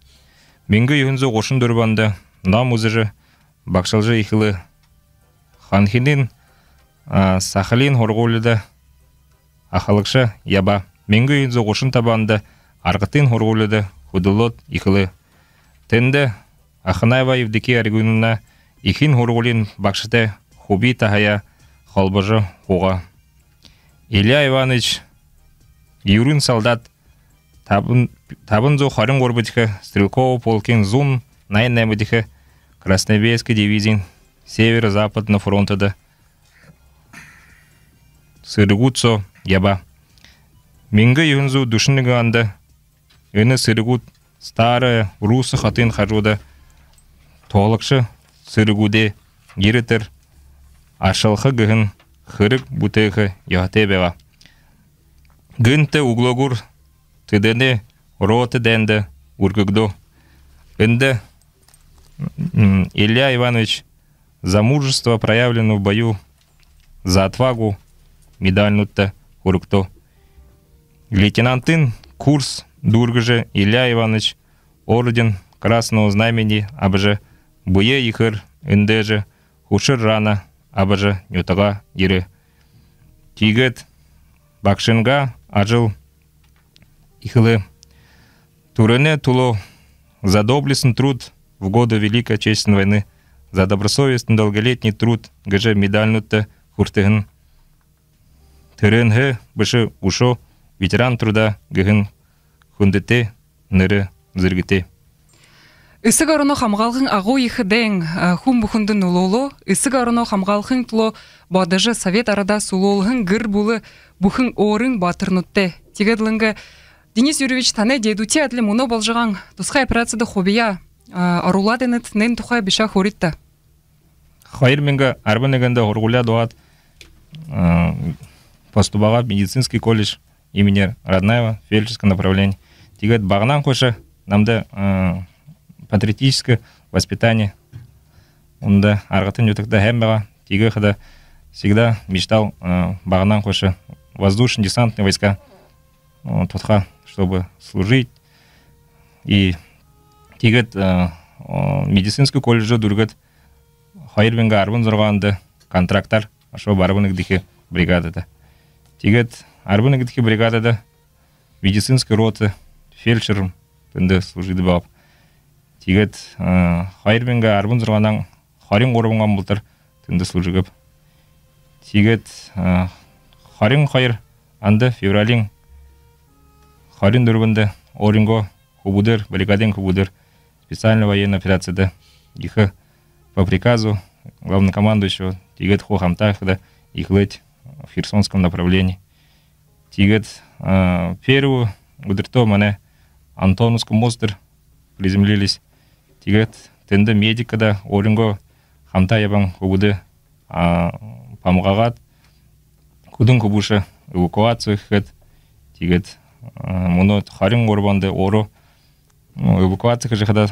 Мянга юһэн зуун гушан дүрбэн ондо ном үзэжэ, багшалжа эхилээ. Ханхинын, а, Сахалин һургуулида ахалагша ябаа. Мянга юһэн зуун гушан табан ондо Аргатын һургуулида хүдэлөөд эхилээ. Тэндэ Аханаева Евдокия Аргуновна эхин һургуулиин багшатай хуби таһаяа холбожо һуугаа. Илья Иванович юрын солдат, табан, табан зуун хорин гурбадахи стрелковый полкын зуун наян наймадахи Красноармейскэ дивизиин Северо-Западный фронтдо сэрэгүүд соо ябаа. Мянга юһэн зуун дүшэн нэгэн ондо энэ сэрэгүүд Старая Русса хотын хажууда туһалагша сэрэгүүдэй ерэтэр ашалха гэһэн хэрэг бүтээхэ ёһотой байгаа. Гэнтэ үглөөгүүр тэдэнэй рота дайнда үргэгдөө. Эндэ, м, Илья Иванович «За мужество, проявленное в бою, за отвагу» медальнуудта хүрэгдөө. Лейтенантын курс дүүргэжэ, Илья Иванович орден Красного Знамени абажа, бэеэ ехээр эндээжэ, хүшэр рана абажа, нютагаа ерээ. Тиигээд багшынгаа ажал эхилээ. Түрэнэй түлөө «За доблестный труд в годы Великой Отечественной войны», «За добросовестный долголетний труд» гэжэ медальнуудта хүртэһэн. Тэрээнһээ бэшэ үшөө «Ветеран труда» гэһэн хүндэтэ нэрэ зэргэтэй. Эсэгэ ороноо хамгаалгын агуу ехэ дайн хүн бүхэндэ нүлөөлөө. Эсэгэ ороноо хамгаалхын түлөө бодожо, совет арадаа сүлөөлһэн гэр бүлэ бүхэн өөрын баатарнуудтай. Тиигээд лэ энэ, Денис Юрьевич, танай дедүүдэй адли мүнөө боложо байгаа тусхай операцида хубияа оруулаад, энэтнай тухай бишыень хөөрыт даа. Хоёр мянга арбан нэгэндэ һургуулияа дуугаад, поступить абаад медицинский колледж имени Раднаева, фельдшерское направление. Тиигээд багаһаань хойшо намда патриотическое воспитание, ондоо Аргатын нютагта һайн байгаа. Тиигээд хадаа всегда мечтал багаһаань хойшо воздушно-десантные войска туда, чтобы служить. И тиигээд медицинский колледжэ дүүргээд, хоёр мянга арбан зургаанда контрактаар ошооб арбан нэгэдэхи бригадада. Тиигээд арбан нэгэдэхи бригадада медицинский рота фельдшером тэндэ служидаг байгааб. Тиигээд хоёр мянга арбан зургаанһаа хорин гурбан он болотор тэндэ служигээб. Тиигээд хорин хоёр ондо, февралиин хорин дүрбэндэ өөрынгөө хүбүүдээр, бригадын хүбүүдээр специальная военная операцияда ехэ по приказу главнокомандующего, тиигээд хуу хамтаа хадаа эхилээд в Херсонском направлении. Тиигээд первый үдэртөө манай Антоновский мостоор приземлились. Тиигээд тэндэ медик хадаа өөрынгөө хамтаа ябаһан хүбүүдээ помогать абаад, хүдөө хүбүүшье эвакуация хэгээд, тиигээд мүнөө хорин гурбан ондо өөрөө эвакуация хэжэ хадаа,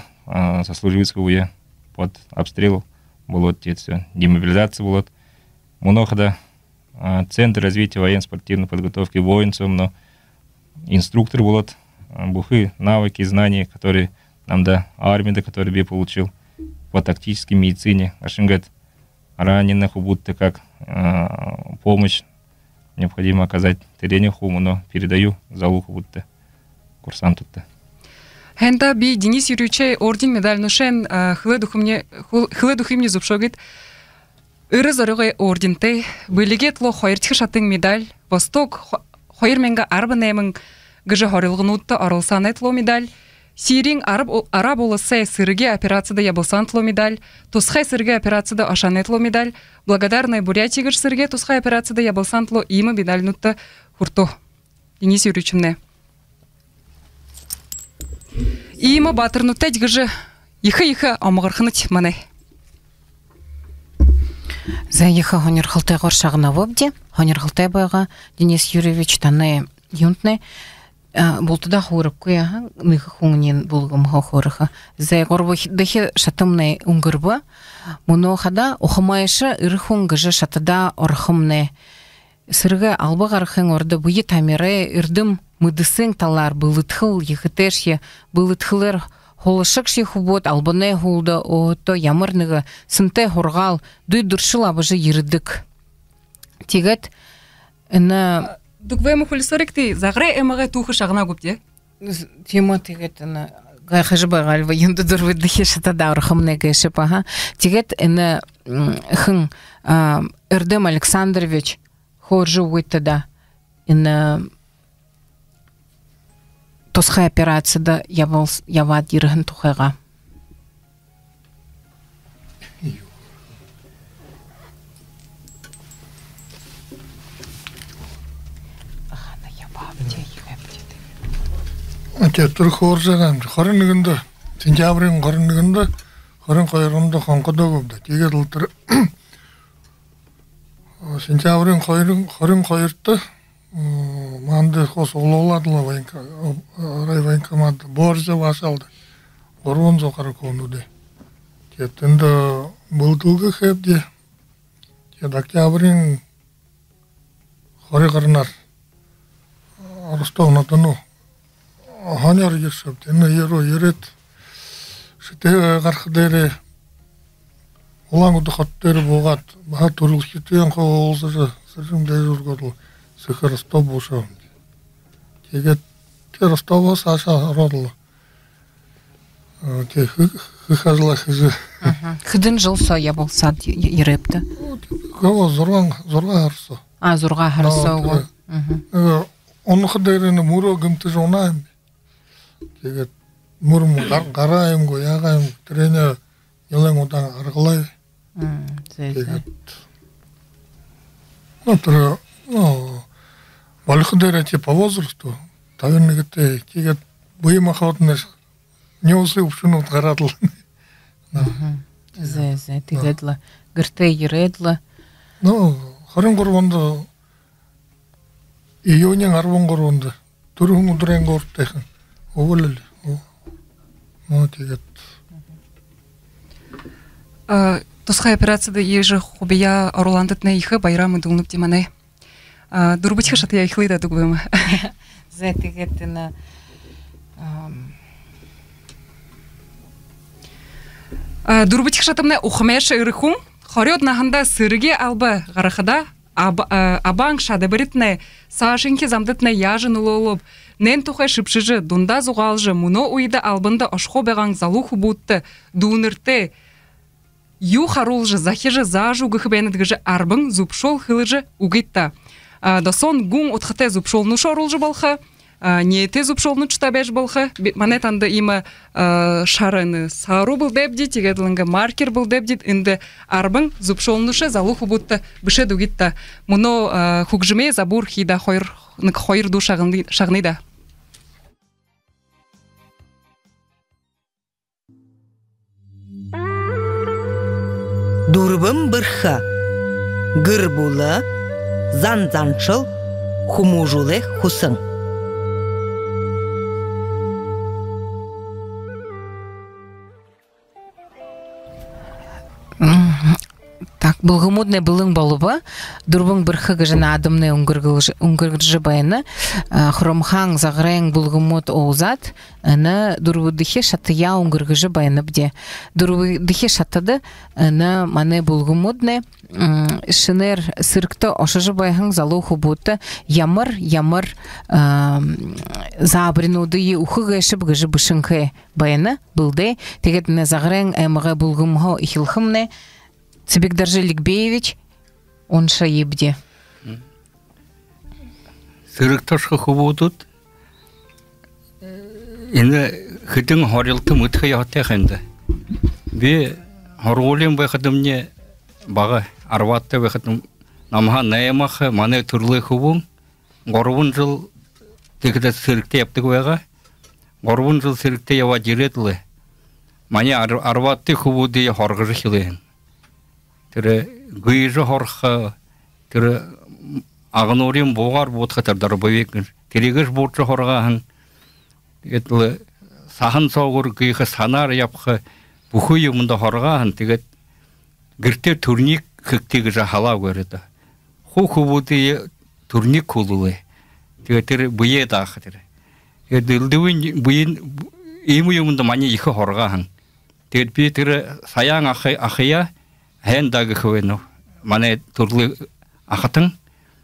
сослуживцэдээ үе под обстрел болоод, тиигээд всё, демобилизация болоод, мүнөө хадаа Центр развития военно-спортивной подготовки воинов, но инструктор болоод, бүхы навыки, знания, которые намда армияда, которые би получил по тактической медицине, ашангаад раненых хүбүүдтэ как помощь необходимо оказать, тэрэниие хуу мүнөө передаю залуу хүбүүдтэ, курсантуудта. Һайн даа, би Денис Юрьевичэй орден медальнуудые хэлээд үгэхэмни, хэлээд үгэхэмни зүбшөөгыт. Эрэ зоригой ордентэй, бэлигэй түлөө хоёрдохи шатын медаль, Восток хо-, хоёр мянга арбан найман гэжэ һорилгонуудта оролсоһоной түлөө медаль, Сириин араб у-, араб уласай сэрэгэй операцида ябалсаһан түлөө медаль, тусхай сэрэгэй операцида ошоһоной түлөө медаль, Благодарная Бурятия гэжэ сэрэгэй тусхай операцида ябалсаһан түлөө иимэ медальнуудта хүртөө. Денис Юрьевичмнай. Иимэ баатарнуудтай гэжэ ехэ-ехэ омогорхонот манай. За, ехэ һонирхолтойгоор шагнабабди. Һонирхолтой байгаа, Денис Юрьевич, танай юунтнай. Бултадаа хөөрэхэгүй, аха, нэгэ хүнэй бүлгэмһөө хөөрэхэ. За, гурбадахи шатамнай үнгэрбэ. Мүнөө хадаа ухамайша эрэ хүн гэжэ шатада орохомнай. Сэрэгэй алба гаргахын урда бэе тамирай эрдэм мэдэсын талаар бэлэдхэл ехэтэйшье, бэлэдхэлээр һулашагшье хүбүүд албанай һүүлдэ өөһэдтөө ямар нэгэ сэнтэй һургаал, дүй дүршэл абажа ерэдэг. Тиигээд энэ Дүгбэм хүлисорикты, Загарай аймагай түүхэ шагнаагүйбди. Тиимэ, тиигээд энэ гайхажа байгаалби, юундэ дүрбэдэхи шатада орохомнай гээшэб, аха. Тиигээд энэ хэн, Эрдэм Александрович, хөөрэжэ үгыт даа энэ тусхай операцида ябал-, ябаад ерэһэн тухайгаа. А, тиигээд тэрэ хөөрэжэ байгаа юм. Хорин нэгэндэ, сентябриин хорин нэгэндэ, хорин хоёрдо хонходоогүйбди. Тиигээд лэ тэрэ сентябриин хоёрын, хорин хоёрто манда хуу суглуулаад лэ военко-, райвоенкомат Борзя баашаалда. Гурбан зуу гаран хүнүүдые. Тиигээд тэндэ бэлэдхэлгэ хээбди. Тиигээд октябриин хорин гаранаар Ростов-на-Дону һонёор ерэшэбди. Тиигээд ерээд, Шэтэ гараха дээрээ Улаан-Үдэ хото дээрэ буугаад, баһа түрэлхидтэеэ хуу уулзажа, сэржэм дээжэ үргөөд лэ, сэхэ Ростов буушабабди. Тиигээд тэрэ Ростовһоо саашаа ороод лэ, тиигээд хэ-, хэхэ ажалаа хэжэ. Хэдэн жэл соо ябалсаад е-, е-, ерээбта? Хөө, зургаан, зургаан һара соо. А, зургаан һара соо гү? Тиигээд унаха дээрээ мүрөө гэмтэжэ унаа юм. Тиигээд мүр мүр гар-, гараа юм гү, яагаа юм гү, тэрэнээ нилээн удаан аргалаа. Мм, зэ, зэ. Тиигээд, ну, тэрэ, ну, болиходоо, типа, по возрасту, табин нэгэтэй, тиигээд бэе махабаднай нюусай үбшэнүүд гараад лэ. Мгм. Зэ, зэ, тиигээд лэ гэртээ ерээд лэ. Ну, хорин гурбанда, июниин арбан гурбанда, түрүүн үдэрэй гурбатайхан. Уволили. О. Ну, тиигээд. А, тусхай операцида иигэжэ хубияа оруулаандатнай ехэ баяраа мэдүүлнэбди манай. А, дүрбэдэхи шатаяа эхилэе даа, Дугбэма. Зэ, тиигээд энэ, ам, а, дүрбэдэхи шатамнай «Ухамайша эрэ хүн». Хорёод наһандаа сэрэгэй алба гарахадаа, аб-, а, абаан шадабаритнай саашанхи замдатнай яажа нүлөөлөөб, энээн тухай шэбшэжэ, дундаа зугаалжа, мүнөө үедэ албанда ошохоо байгаан залуу хүбүүдтэ дүүнэртэ юу харуулжа, захижа, заажа үгэхэ байнат гэжэ арбан зүбшөөл хэлэжэ үгыт даа. А, досоонь гүн удхатай зүбшөөлнүүдые оруулжа болохо, а, нээтэй зүбшөөлнүүдтэ байжа болохо. Би, манай танда иимэ, а, шара, энэ сааруу бэлдээбди, тиигээд лэ иигээд маркер бэлдээбди, эндэ арбан зүбшөөлнүүдые залуу хүбүүдтэ бэшээд үгыт даа. Мүнөө, а, хүгжэмэй забһар хии даа, хоёр, нэгэ хоёр дуу шагны-, шагная даа. Дүрбэн бэрхэ. Гэр бүлэ, зан заншал, хүмүүжүүлһэн хүсэн. Мгм. Так, бүлгэмүүднай бэлэн болобо. Дүрбэн бэрхэ гэжэ наадамнай үнгэргэл-, үнгэргэжэ байна. А, Хурамхаан, Загарайн бүлгэмүүд уулзаад, энэ дүрбэдэхи шатаяа үнгэргэжэ байнабди. Дүрбэдэхи шатада энэ манай бүлгэмүүднай, м, шэнээр сэрэгтэ ошожо байһан залуу хүбүүдтэ ямар, ямар, ам, заабаринуудые үгэхэ гээшэб гэжэ бэшэнхэй байна, бэлдээ. Тиигээд энэ Загарайн аймагай бүлгэмһөө эхилхэмнай. Цыбикдоржо Лигбеевич, уншаябди. Сэрэгтэ ошохо хүбүүдүүд энэ хэдэн һурилта мэдэхэ ёһотой ха юм даа. Би һургуулиин байхадамни, бага арбаадтай байхадам, намһаа наймаха манай түрэлэй хүбүүн гурбан жэл тиихэдэ сэрэгтэ ябадаг байгаа. Гурбан жэл сэрэгтэ ябаад ерээд лэ, манай ар-, арбаадтай хүбүүдые һургажа эхилээ һэн. Тэрэ гүйжэ һургаха, тэрэ агнуурин буугаар буудаха, тэрэ дробовик, тэрэ гүйжэ буудажа һургаа һэн. Тиигээд лэ саһан соогуур гүйхэ, санаар ябаха, бүхы юумэндэ һургаа һэн. Тиигээд гэртээ турник хэгты гэжэ һалаа үгөөрөө даа. Хуу хүбүүдые турник хүүлээ. Тиигээд тэрэ бэеэ дааха тэрэ. Тиигээд элдэбын бэеын иимэ юумэндэ маниие ехэ һургаа һэн. Тиигээд би тэрэ Саяан аха-, ахаяа һайн даа гэхэ байнаб. Манай түрэлэй ахатан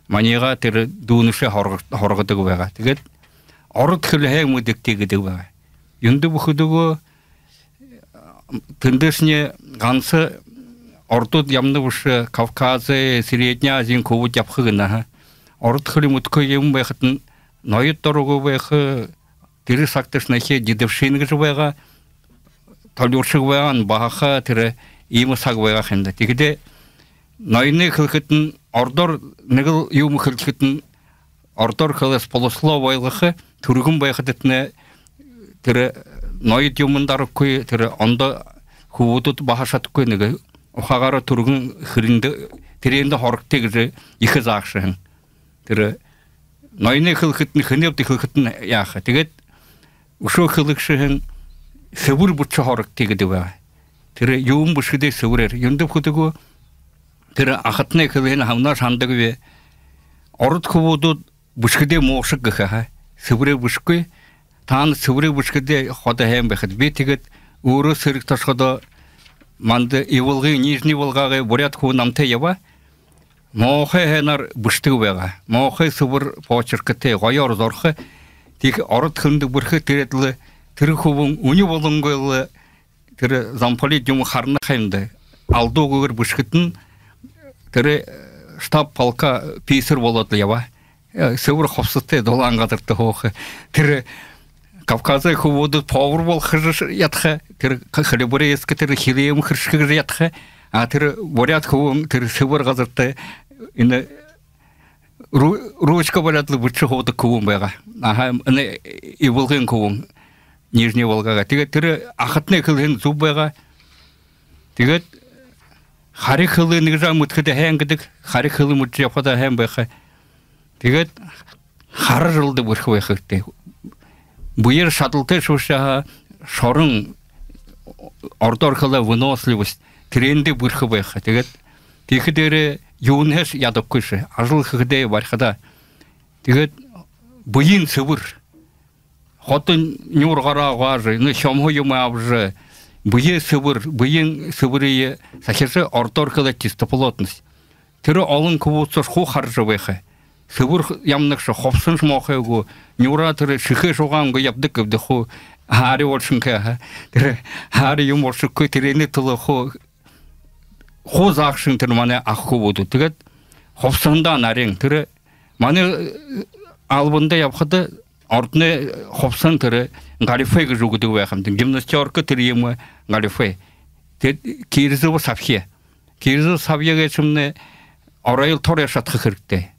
маниие тэрэ дүүнэршээ һурга-, һургадаг байгаа. Тиигээд ород хэлэ һайн мэдэгты гэдэг байгаа. Юундэб гэхэдэ, тэндэшни ганса ородууд ябана бэшэ, Кавказай, Средняя Азиин хүбүүд ябаха гэнэ, аха. Ород хэлэ мэдэхэгүй юм байхадань, ноёд дургүй байха, тэрэ сагташни ехэ дедовщина гэжэ байгаа, толюуршаг байгаа, баһаха, тэрэ иимэ саг байгаа ха юм даа. Тиихэдээ ноёной хэлэхэдэнь, ородоор нэгэл юумэ хэлэхэдэнь, ородоор хэлэһээ с полуслова ойлгохо, түргэн байхадатнай тэрэ ноёд юумэндэ аргагүй, тэрэ ондоо хүбүүдүүд баһа шадахагүй, нэгэ ухаагаараа түргэн хэлэндэ, тэрээндэ һурагты гэжэ ехэ заагша һэн. Тэрэ ноёной хэлэхэдэнь, хэнэйбди хэлэхэдэнь яаха. Тиигээд үшөө хэлэгшэ һэн, сэбэр бэшэжэ һурагты гэдэг байгаа. Тэрэ юумэ бэшэхэдээ сэбэрээр. Юундэб гэхэдэ, тэрэ ахатанай хэлэһээнь һамнааш һанадагби. Ород хүбүүдүүд бэшэхэдээ муушаг гэхэ, ха. Сэбэрээр бэшэхэгүй. Таанад сэбэрээр бэшэхэдээ ходо һайн байхат. Би тиигээд өөрөө сэрэгтэ ошоходоо, манда Ивалгын, Нижний Ивалгагай буряад хүбүүн намтай ябаа. Муухай һайнаар бэшэдэг байгаа. Муухай сэбэр почерктэй, гоёор зураха. Тиихэдэ ород хэлэндэ бэрхэ, тэрээд лэ тэрэ хүбүүн үни болонгүй лэ тэрэ замполит юумэ харана ха юм даа. Алдуугүйгөөр бэшэхэдэнь, тэрэ штаб полка писарь болоод лэ ябаа. Э, сэбэр хубсаһатай, дулаан газарта һууха. Тэрэ Кавказай хүбүүд повар болохо гэжэ ядаха, тэрэ хлеборезка, тэрэ хилээмэ хэршэхэ гэжэ ядаха. А тэрэ буряад хүбүүн тэрэ сэбэр газарта энэ ру-, ручка баряад лэ бэшэжэ һуудаг хүбүүн байгаа. Аха, энэ Ивалгын хүбүүн, Нижний Волгагай. Тиигээд тэрэ ахатанай хэлэһэн зүб байгаа. Тиигээд хари хэлэ нэгэ жаа мэдэхэдэ һайн гэдэг, хари хэлэ мэдэжэ ябахада һайн байха. Тиигээд хара жэлдэ бэрхэ байха хэрэгтэй. Бэеэр шадалтайшье бэшэ һаа, шорон, ородоор хэлэхэ выносливость, тэрээндэ бэрхэ байха. Тиигээд тиихэдээрээ юунһээшье ядахагүйшье, ажал хэхэдээ, барихадаа. Тиигээд бэень сэбэр, ходо нюур гараа угаажа, энэ хёмһо юумэ абажа, бэеэ сэбэр, бэеын сэбэрые сахижа, ородоор хэлэхэдэ чистоплотность. Тэрэ олон хүбүүд соо хуу хаража байха. Сэбэр ябанагшье, хубсаһаншье муухай гү, нюураа тэрэ шэхээ шугаангүй ябадаг гээбди хуу, һаари болошонхой, аха. Тэрэ һаари юумэ болошохогүйб, тэрээнэй түлөө хуу, хуу заагша тэрэ манай аха хүбүүд. Тиигээд хубсаһандаа нарин, тэрэ манай, э, албанда ябахада ородой хубсаһан тэрэ галифе гэжэ үгэдэг байха юм даа. Гимнастёрка тэрэ юумэ галифе. Тиигээд кирзовая сафье. Кирзовая сафье гээшэмнай оройн торёо шадаха хэрэгтэй.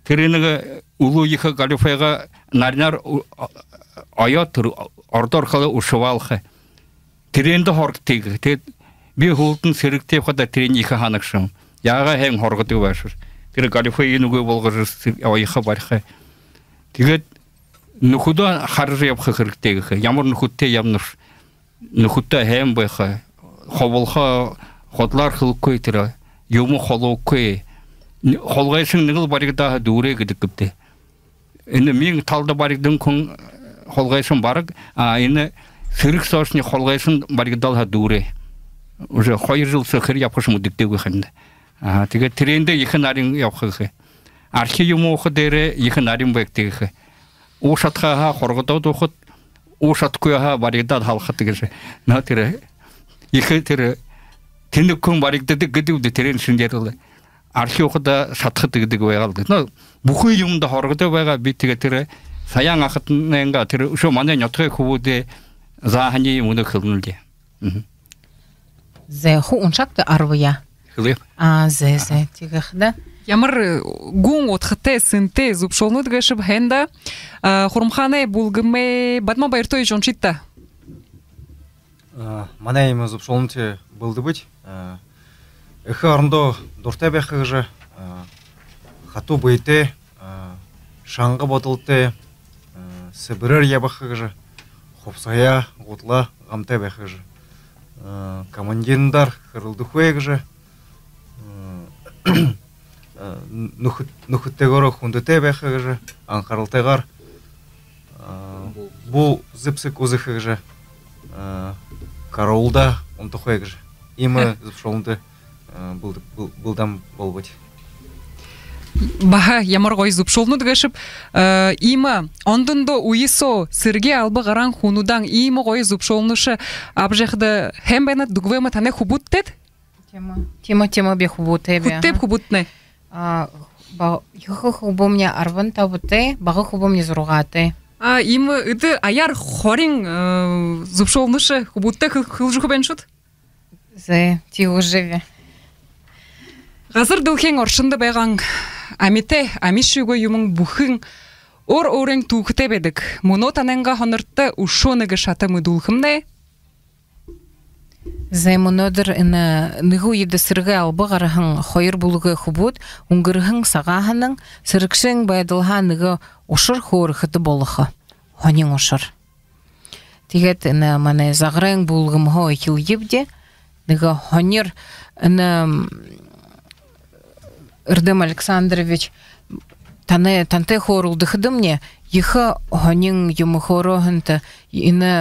Тэрэ нэгэ үлүү ехэ галифегаа нариинаар у-, о-, оёод, тэрэ ородоор хэлэхэдэ ушивалка. Тэрээндэ һургагты. Тиигээд би һүүлдэнь сэрэгтэ ябахада тэрэниие ехэ һанагша юм. Яагаа һайн һургадаг байгааб. Тэрэ галифеые нүгөө болгожо сэр-, оёхо, бариха. Тиигээд нүхэдөө хаража ябаха хэрэгтэй гэхэ. Ямар нүхэдтэй ябанабши, нүхэдтөө һайн байха, хубалха, худалаар хэлэхэгүй, тэрэ юумэ хулуугүй. Н-, хулгайшан нэгэл баригдаа һаа, дүүрээ гэдэг гээбди. Энэ минии талада баригдаһан хүн, хулгайшан бараг, а энэ сэрэг соошни хулгайшан баригдаа һаа, дүүрээ. Уже хоёр жэл соо хэр ябахашье мэдэгдээгүй ха юм даа. Аха, тиигээд тэрээндэ ехэ нарин ябаха гэхэ. Архи юумэ уухадаа ехэ нарин байгты гэхэ. Ууша шадаха һаа, һургадаад уухат, ууша шадахагүй һаа, баригдаад һалахат гэжэ. Но тэрэ ехэ тэрэ тэнэг хүн баригдадаг гэдэг даа, тэрээн шэнгеэр лэ. Архи уухада шадахат гэдэг байгаал даа. Но бүхы юумэндэ һургадаг байгаа. Би тиигээд тэрэ Саяан ахатанайнгаа, тэрэ үшөө манай нютагай хүбүүдэй зааһаниие мүнөө хэлэнэл даа. Мгм. Зэ, хуу уншагты, арбаяа. Хэлэе. А, зэ, зэ, тиигэхэдэ. Ямар, э, гүн удхатай, сэнтэй зүбшөөлнүүд гээшэб һэн даа. А, Хурамхаанай бүлгэмэй Бадма Баяртуевич, уншыт даа. А, манай иимэ зүбшөөлнүүдые бэлдэбэбди. А, эхэ орондоо дуратай байха гэжэ, а, хатуу бэетэй, а, шанга бодолтой, а, сэбэрээр ябаха гэжэ, хубсаһаяа гуталаа гамтай байха гэжэ, а, командинуудаар хэрэлдэхэгүй гэжэ, а, а, нүхэд-, нүхэдтэйгөөрөө хүндэтэй байха гэжэ, анхаралтайгаар, а, бү зэбсэг үзэхэ гэжэ, а, караулдаа унтахагүй гэжэ. Иимэ зүбшөөлнүүдые, а, бэл-, бэл-, бэлдэн болобобди. Баһа ямар гоё зүбшөөлнүүд гээшэб. А, иимэ ондо ондоо үе соо сэрэгэй алба гараһан хүнүүдһээ иимэ гоё зүбшөөлнүүдые абажа байхада һайн байна, дүгбээмэ танай хүбүүдтэйт? Тиимэ. Тиимэ, тиимэ, би хүбүүтэйб. Хүбүүтэйб, хүбүүтнай. А, ба-, ехэ хүбүүмни арбан табатай, бага хүбүүмни зургаатай. А, иимэ эдэ аяар хорин, э, зүбшөөлнүүдые хүбүүдтэ хэл-, хэлэжэ үгэхэ байна шуу даа. Зэ, тиигэжэ би. Газар дэлхэйн оршондо байгаа амитай, амишьегүй юумэн бүхэн өөр өөрын түүхэтэй байдаг. Мүнөө танайнгаа һонорто үшөө нэгэ шата мэдүүлхэмнай. Зэ, мүнөөдэр энэ нэгэ үедэ сэрэгэй алба гараһан хоёр бүлэгэй хүбүүд үнгэрһэн сагааһаань сэрэгшын байдалһаа нэгэ ушар хөөрэхэдэ болохо. Һонин ушар. Тиигээд энэ манай Загарайн бүлгэмһөө эхилэебди. Нэгэ һонир энэ Эрдэм Александрович, танай, тантай хөөрэлдэхэдэмни, ехэ һонин юумэ хөөрөөһэнтэ, энэ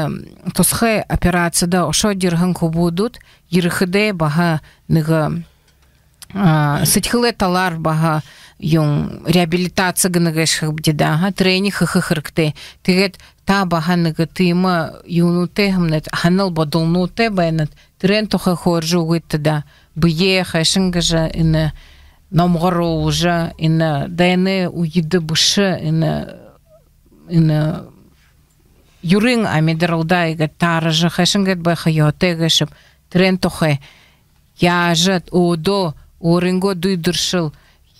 тусхай операцида ошоод ерэһэн хүбүүдүүд ерэхэдээ баһа нэгэ, а, сэдьхэлэй талаар баһа юун, реабилитаци гэнэ гээшэ гүбди даа, аха, тренинг хэхэ хэрэгтэй. Тиигээд та баһа нэгэ тиимэ юунүүдтэй һэмнат, һанал бодолнуудтай байнат, тэрээн тухай хөөрэжэ үгыт даа. Бэеэ хайшан гэжэ энэ номгоруулжа, энэ дайнай үедэ бэшэ, энэ, энэ юрын амидаралда иигээд тааража, хайшан гээд байха ёһотой гээшэб, тэрээн тухай. Яажа, одоо өөрынгөө дүй дүршэл,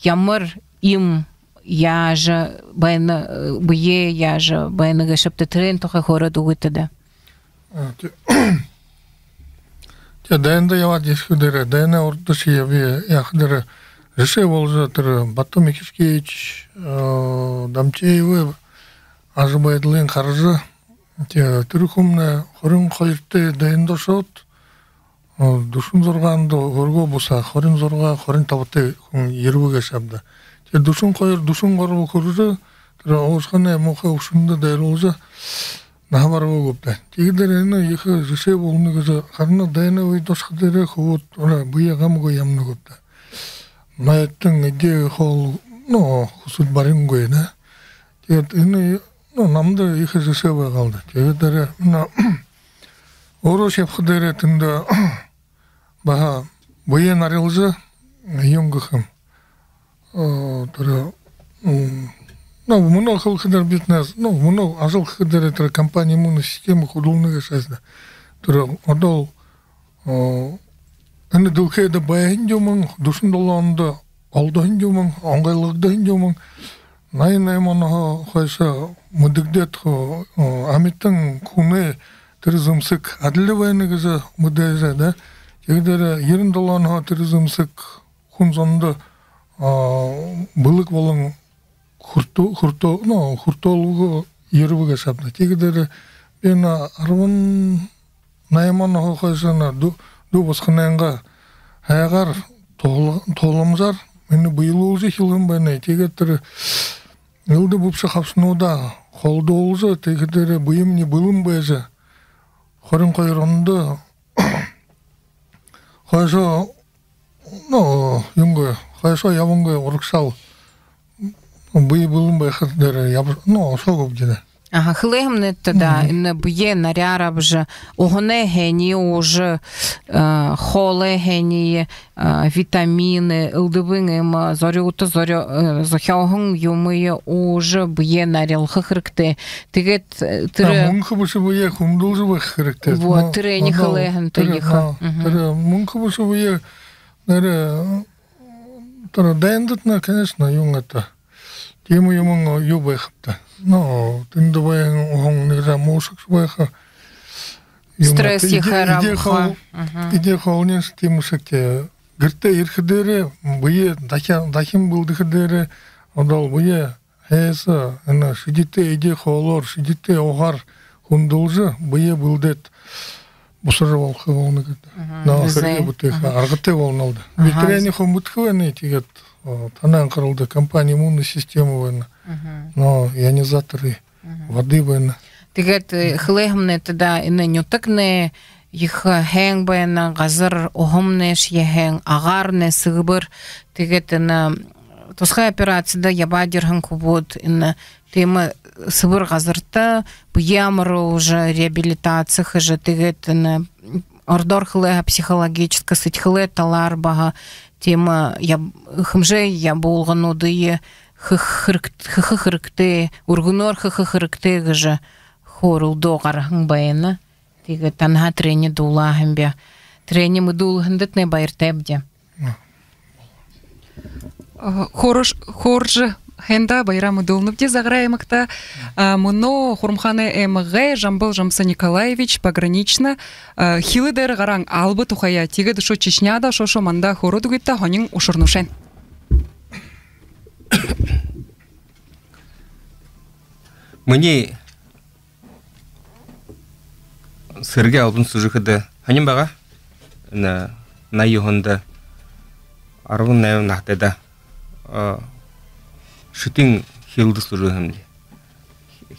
ямар юм, яажа байна, бэеэ яажа байна гээшэбта, тэрээн тухай хөөрөөд үгыт даа. А, тэ-, тэ, дайнда ябаад ерэхэ дээрээ, дайнай урдашье ябаа, яаха дээрээ, жэшээ болжо, тэрэ Бату Микишкевич, э, Дамчеевэй ажабайдалынь хаража, тэ, тэрэ хүмнай хорин хоёртой дайнда ошоод, э, дүшэн зургаанда хүргөө бусаа, хорин зургаа, хорин табатай хүн ерэбэ гээшэ ааб даа. Тэ, дүшэн хоёр, дүшэн гурба хүрэжэ, тэрэ уушханай муухай үбшэндэ дайруулжа, наһа бараа гүб даа. Тиигээд тэрэ энэ ехэ жэшээ болоно гэжэ харана. Дайнай үедэ ошохо дээрээ хүбүүд, ара, бэеэ гамгүй ябана гүб даа. Нойтон эдеэ хоол, ну, хүсэд барингүй, даа. Тиигээд энэ, ну, намда ехэ жэшээ байгаал даа. Тиигээд тэрэ, ну, өөрөөшье ябаха дээрээ тэндэ баһа бэеэ нарилжа, юун гэхэм. Э, тэрэ, м, ну, мүнөө хэлэхэ дээрээ, бидэнэй, ну, мүнөө ажал хэхэ дээрээ тэрэ компани иммунная система хүдэлнэ гээшэ ааб даа. Тэрэ одоол, э, энэ дэлхэйдэ байһан юумэн, дүшэн долоондо олдоһон юумэн, онгойлгогдоһон юумэн, наян найман онһоо хойшо мэдэгдээд хо, э, амитан хүнэй тэрэ зэмсэг адли байна гэжэ мэдээжэ, даа. Тиигээд тэрэ ерэн долоон онһоо тэрэ зэмсэг хүн зондо, а, бэлэг болон хүртөө-, хүртөө-, ну, хүртөөлгэ ерэбэ гээшэ ааб даа. Тиигээд тэрэ би энэ арбан найман онһоо хойшо энэ дүү-, дүү басаганайнгаа һайгаар, туһал-, туһаламжаар энэ бэелүүлжэ эхилһэн байна. Тиигээд тэрэ элдэб үбшэ хабшануудаа холдуулжа, тиигээд тэрэ бэемни бэлэн байжа, хорин хоёр ондо хойшоо, ну, юунгүй, хойшоо ябангүй урагшаал бэе бэлэн байха дээрээ яб-, ну, ошоо гүбди даа. Аха, хэлэһэмнай тэ даа, Мгм. энэ бэеэ наряар абажа, уһанай һайниие уужа, э, хоолой һайниие, э, витамины, элдэбын иимэ, э, зорюута зорё-, э, зохёоһон юумые уужа, бэеэ нарилха хэрэгтэй. Тиигээд, э, тэрэ А, мүнхэ бэшэ бэеэ хүндэлжэ байха хэрэгтэй. Вот, Ну, тэрэниие одоол хэлэһэн тэ тэрэ, ехэ. а, Мгм. тэрэ мүнхэ бэшэ бэеэ нэрэ, тэрэ дайндатнай, конечно, юун это. Тиимэ юумэн юу байха бшуу даа. Ну, тэндэ байһан уһан нэгэ жаа муушагша байха. Юун Стресс это, эдеэ, ехэ эдеэ арамха. хоол-, Мгм. эдеэ хоолойнь тиимэ шэгтэй. Гэртээ ерэхэ дээрээ, бэеэ дахи-, дахин бэлдэхэ дээрээ, одоол бэеэ һайса, энэ шэдитэй эдеэ хоолоор, шэдитэй уһаар хүндэлжэ, бэеэ бэлдээд, бусажа болохо болоно гэдэг. Мгм. Но Зэ. Хэрэг бүтээхэ Мгм. аргатай болоно л даа. Аха. Битэрэнь хүмбэдхэ байна, тиигээд, о, танай анхаралда компани иммунная система байна. Мгм. Но ионизаторы Мгм. воды байна. Тиигээд, э, хэлэһэмнай тэ даа, энэ нютагнай ехэ һайн байна, газар уһамнайшье һайн, агаарнай сэбэр. Тиигээд энэ тусхай операцида ябаад ерэһэн хүбүүд энэ тиимэ сэбэр газарта бэеэ амаруулжа, реабилитаци хэжэ, тиигээд энэ ородоор хэлэхэ психологическа сэдьхэлэй талаар баһа тиимэ яб-, хэмжээ ябуулгануудые хэ-, хэрэг-, хэхэ хэрэгтэй, үргэнөөр хэхэ хэрэгтэй гэжэ хөөрэлдөө гараһан байна. Тиигээд танһаа тэрэниие дуулаа һэм би. Тэрэниие мэдүүлһэндэтнай баяртайбди. А, хөөрэш-, хөөрэжэ һэн даа, баяраа мэдүүлнэбди Загарайн аймагта. А, мүнөө Хурамхаанай аймагай Жамбал Жамса Николаевич погранична, а, хилэ дээрэ гараһан алба тухайгаа, тиигээд үшөө Чечняда ошоошье манда хөөрөөд үгыт даа, һонин ушарнуудые. Минии сэрэгэй албан сүлжээхэдэ һонин байгаа. Энэ наян юһэндэ арбан найман наһатайдаа, а, Шэтын хилдэ служиһэм даа.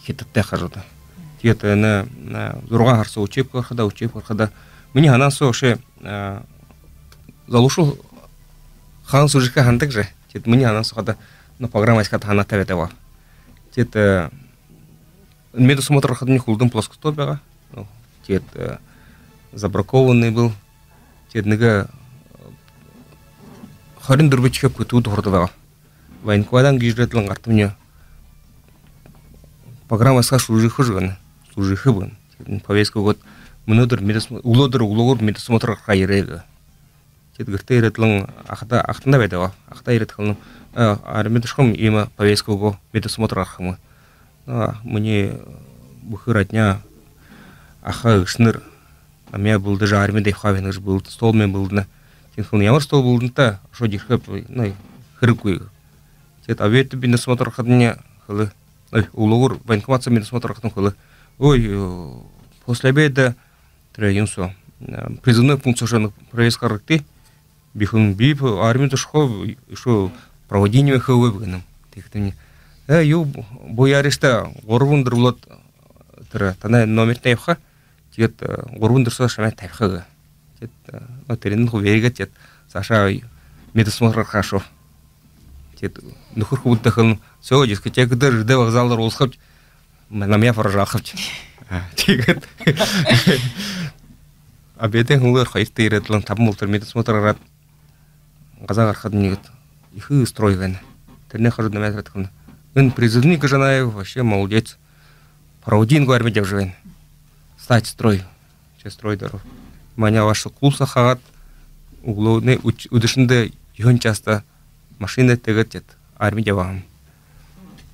Хитадтай хажууда. Тиигээд энэ, а, зургаан һара соо учебка гарахада, учебка гарахада. Минии һанаан соо үшөө, а, залуушуул хаан служихые һанадаг жэ. Тиигээд минии һанаан соо хадаа, ну, погранвойскада һанаатай байдаг ба. Тиигээд, э, медосмотр гарахадамни хүлдэн плоскостопь байгаа. Ну, тиигээд, э, забракованный был. Тиигээд нэгэ, э, хорин дүрбэдэхи КТУ-да һурадаг байгаа. Военкоматһаа гэжэ ерээд лэ гартамни погранвойскада служихэ гэжэ байна. служихэ байна. Тиигээд повестка үгөөд, мүнөөдэр медосмо-, үглөөдэр, үглөөгүүр медосмотр гарахаа ерээ гээ. Тиигээд гэртээ ерээд лэ ахада, ахатандаа байдаг. Ахадаа ерээд хэлэнэ: «Э, армида ошохом, иимэ повестка үгөө, медосмотр гараха юм». А, минии бүхы родня, аха эгэшэнэр намайе бэлдэжэ, армида ябахаа байна гэжэ бэлдэ-, стол мэнэ бэлдэнэ. Тиигээд хэлэнэ: «Ямар стол бэлдэнэт?» «Ошоод ерэхэб, ну, хэрэггүй». Тиигээд обедта би медосмотр гарахадамни хэлээ. Ой, үглөөгүүр военкомат соо медосмотр гарахадам хэлээ: «Ой, э, после обеда тэрэ юун соо, э, призывной пункт соо ошоод, проверка гарагты». Би хэлэнэ: «Би п-, армида ошохо, ещё проводимое хөөб», гэнэм. Тиихэдэмни: «Э, юу, бу-, буяарыштаа, гурбан үдэр болоод тэрэ танай номертнай ябаха. Тиигээд, э, гурбан үдэр соо шамайе табиха», гээ. Тиигээд, э, ну, тэрэнь хуу бэеэ гээд, тиигээд саашаа медосмотр гарахаа ошооб. Тиигээд нүхэр хүбүүдтэ хэлэнэ: «Всё, дискотека дээрэ, ЖД вокзал дээрэ уулзахабди, намайе провожалхабди». А, тиигээд обедын һүүлээр хоёрто ерээд лэ, табан болотор медосмотр гараад, газаа гарахадамни иигээд ехэ строй байна. Тэрэнээ хараад намайе хараад хэлэнэ: «Энэ призывник Жанаев вообще молодец. Проводи, армида ябажа байна. Стать строй. Че строй дээрэ». Манай абаашаха, клуб соо хаагаад, үглөөнэй үд-, үдэшэндэ юһэн часта машина тиигээд, тиигээд армида ябааб.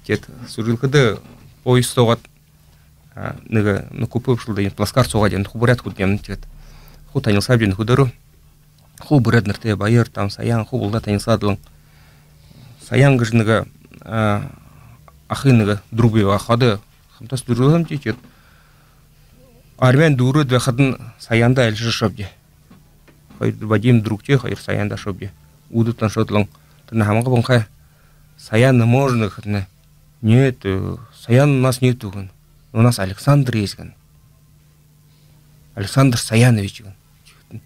Тиигээд служилхэдэ поезд суугаад, а, нэгэ, ну, купе бэшэл даа, плацкарт суугаад ябанаб, хуу буряад хүбүүд ябанаб. Тиигээд хуу танилсаабди нүхэдөөрөө. Хуу буряад нэрэтэй: Баяр, там, Саян, хуу булта танилсаад лэ. Саян гэжэ нэгэ, а, ахын нэгэ друг бии байгаа. Ходо хамтаа служилһамди, тиигээд армида дүүрээд байхадань Саяндаа айлшажа ошообди. Хоёр Вадим, другтай, хоёр Саяндаа ошообди. Үүдэ тоншоод лэ: «Танай һамга бэнхэ, Саяна можно?» гэхэдэнь: «Нет, э, Саяна у нас нету», гэнэ. «У нас Александр есть», гэнэ. «Александр Саянович», гэнэ.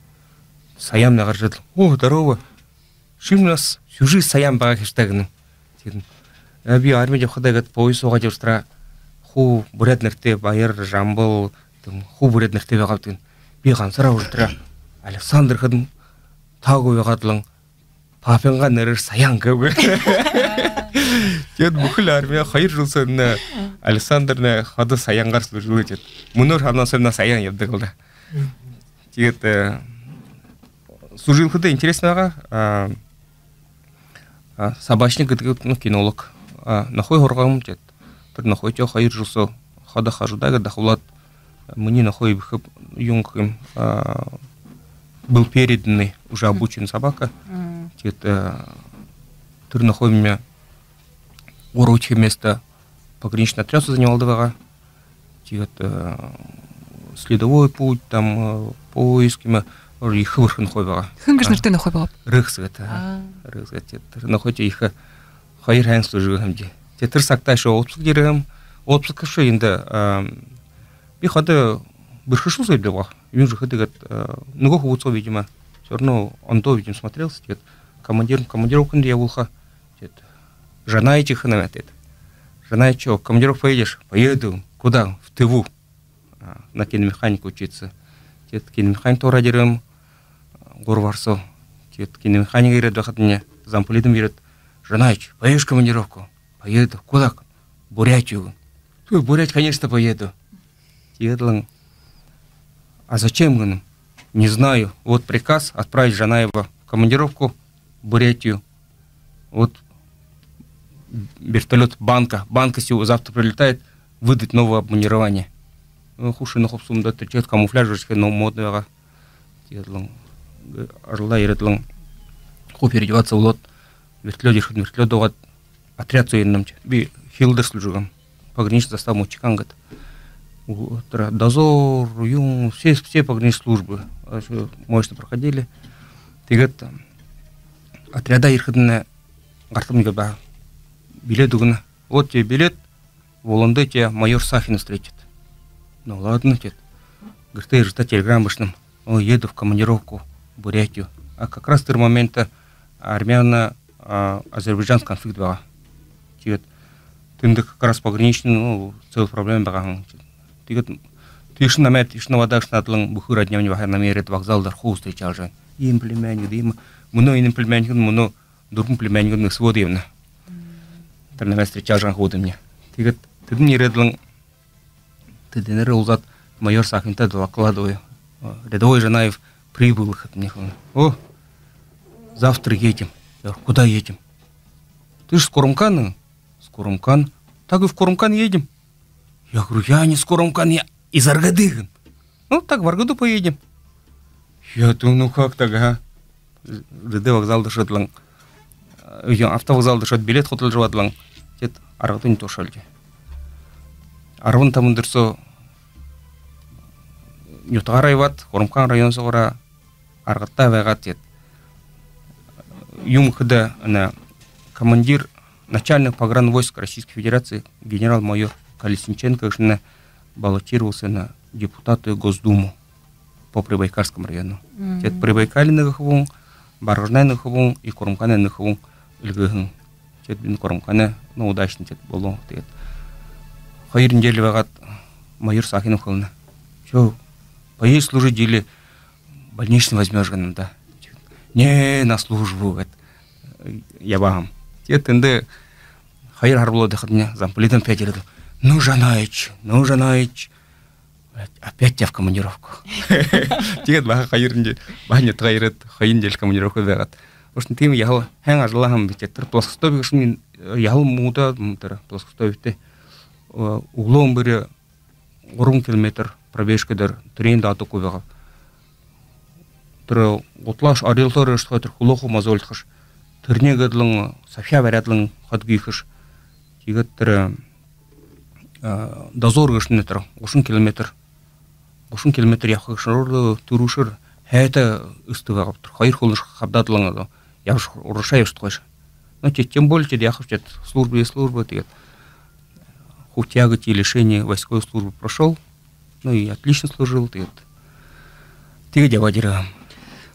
Саян гаража ирээл: «О, здорово. Шимни у нас сюжи Саян байгаа хэшта», гэнэ. Тиигээд: «А, би армида ябахадаа иигээд поезд суугаад ябажа тэрэ, хуу буряад нэрэтэй Баяр, Жамбал, тэм, хуу буряад нэрэтэй байгааб», гэнэ. «Би гансаараа ошожо тэрэ Александр гэхэдэм, таагүй байгаад лэ, папынгаа нэрэеэ Саян гээб». Тиигээд бүхэли армида хоёр жэл соо энэ Александрнай ходо Саянгаар служилаа. Тиигээд мүнөөр һанахадамни Саян ябадаг лэ даа. Тиигээд, э, служилхэдэ интересно байгаа. А, а, «Собачник» гэдэг, ну, кинолог. А, нохой һургааб, тиигээд тэрэ нохойтой хоёр жэл соо ходо хажуудаа гээд дахуулаад, минии нохой ехэ юун гэхэм, а, был переданный, уже обученный собака. Тиигээд, э, тэрэ нохоймни гурбадахи место пограничный отряд соо занималдаг байгаа. Тиигээд, э, следовой путь, там, э, поиск, иимэ, ор ехэ бэрхэ нохой байгаа. Хэн гэжэ нэрэтэй нохой байгааб? Рекс гэдэг. А. Рекс гэдэг. Тиигээд тэрэ нохойтой ехэ хоёр һайн служилһамди. Тиигээд тэрэ сагта үшөө отпуск ерэһэм. Отпуск үшөө эндэ, э, би ходо бэрхэшүүл соо байдаг байгаа. Юун гэхэдэ, тиигээд, э, нүгөө хүбүүд соо, видимо, всё равно ондоо, видимо, смотрелся. Тиигээд командир, командировкада ябуулха. Тиигээд Жанаевич ехэ намайе тиигээд: «Жанаевич, в командировку поедешь?» «Поеду». «Куда?» «В Тыву. А, на киномеханика учиться». Тиигээд киномеханик һураад ерэһэм гурбадахи соо. Тиигээд киномеханик ерээд байхадамни замполитмни ерээд: «Жанаевич, поедешь в командировку?» «Поеду». «Куда?» «В Бурятию». «Тьфу, в Бурятию, конечно, поеду». Тиигээд лэ: «А зачем?» гэнэм. «Не знаю. Вот приказ отправить Жанаева в командировку в Бурятию. Вот вертолёт «Банка». «Банка» сего завтра прилетает, выдать новое обмундирование». Ну, хуу шэнэ хубсаһамди, тиигээд камуфляж гэжэ, но, модно байгаа. Тиигээд лэ, э, ажалаа ерээд лэ, хуу переодеваться болоод, вертолёт ерэхэдэнь, вертолёт һуугаад, отряд соо ерэнэм. Би Хилдер служил. Пограничная застава Мутчикан гээд. У, тра-, дозор, юун, все, все пограничные службы, э, всё мощно проходили. Тиигээд отрядаа ерэхэдэнь гартамни иигээд билет үгэнэ. Вот тебе билет, в Улан-Удэ тебя майор Сафин встретит. Ну ладно, тиигээд гэртээ ерэжэ, та, телеграмма бэшэнэм. О, еду в командировку в Бурятию. А как раз тэрэ моментдо армяно-, а, азербайджанск конфликт байгаа. Тиигээд тэндэ как раз пограничный, ну, целая проблема байгаа. Тиигээд тиишэнь намайе, тиишэнь абаад, тиишэнь абаад лэ, бүхы роднямни баһа намайе ерээд вокзал дээрэ хуу встречалжа байна. Иимэ племянник, иимэ, мүнөө иимэ племянник, мүнөө дүрбэн племянник, СВО-до ябана. Тэрэ намайе встречалжа байгаа хүбүүдымни. Тиигээд тэдэнь ерээд лэ, тэдэнэрээ уулзаад, майор Саакинта докладываю. Э, рядовой Жанаев прибыл, гэхэдэнь, нэгэ хүн: «О, завтра едем». Я говорю: «Куда едем?» «Ты же с Курамкана». «С Курамкана». «Так и в Курамкан едем». Я говорю: «Я не с Курамкана, я из Аргады». «Ну, так в Аргаду поедем». Я думаю: «Ну как так, а?» Зэдэ вокзалда ошоод лэ, э, автовокзалда ошоод билет худалдажа абаад лэ, тиигээд Аргадань тушаалди. Арбан табан үдэр соо нютагаараа ябаад, Курамкан район соогуур Аргадта байгаад, тиигээд юм хэхэдэ, энэ командир начальных погранвойск Российской Федерации генерал-майор Колесниченко гэжэ баллотировался на депутаты Госдуму по Прибайкальскому району. Мгм. Тиигээд Прибайкалиин нэгэ хүбүүн, Баргажанай нэгэ хүбүүн, и Курамканай нэгэ хүбүүн эльгээһэн. Тиигээд би Курамканай, ну, удачно тиигээд болоо. Тиигээд хоёр неделя байгаад, майор Саакинов хэлэнэ: «Чё, поедешь служить или больничный возьмёшь?» гэнэ надаа. «Не, на службу», гээд ябаа һэм. Тиигээд тэндэ хоёр һара болоод байхадань, замполитынь опять ерээд: «Ну, Жанаевич, ну, Жанаевич, опять тебя в командировку». Тиигээд баһа хоёр неделя, баһа нютагаа ерээд, хоёр неделя командировка байгаад. В общем, тиимэ яһала һайн ажаллаа һэм би. Тиигээд тэрэ плоскостопие гэһэн, э, яһала муухай юм тэрэ плоскостопиетэй. Э, үглөөн бүри гурбан километр пробежка дээрэ, тэрэниие даадаггүй байгааб. Тэрэ гуталааш орёолоор ерэшэхэ, тэрэ хүлөө хуу мозолдохош. Тэрэниие гээд лэ сабшаа бариад лэ ходо гүйхэш. Тиигээд тэрэ, а, дозор гэһэн тэрэ гушан километр, гушан километр ябаха гэһэн руу түрүүшээр һайтай эстэй байгааб. Тэрэ хоёр хүлөөншье хабдаад лэ ябаш, урагшаа ябашадаггүйш. Ну, те-, тем более, тиигээд яахаб, тиигээд служба и служба, тиигээд хоть тяготы и лишения войсковой службы прошёл. Ну и отлично служил, тиигээд. Тиигээд ябаад ерээ һэм.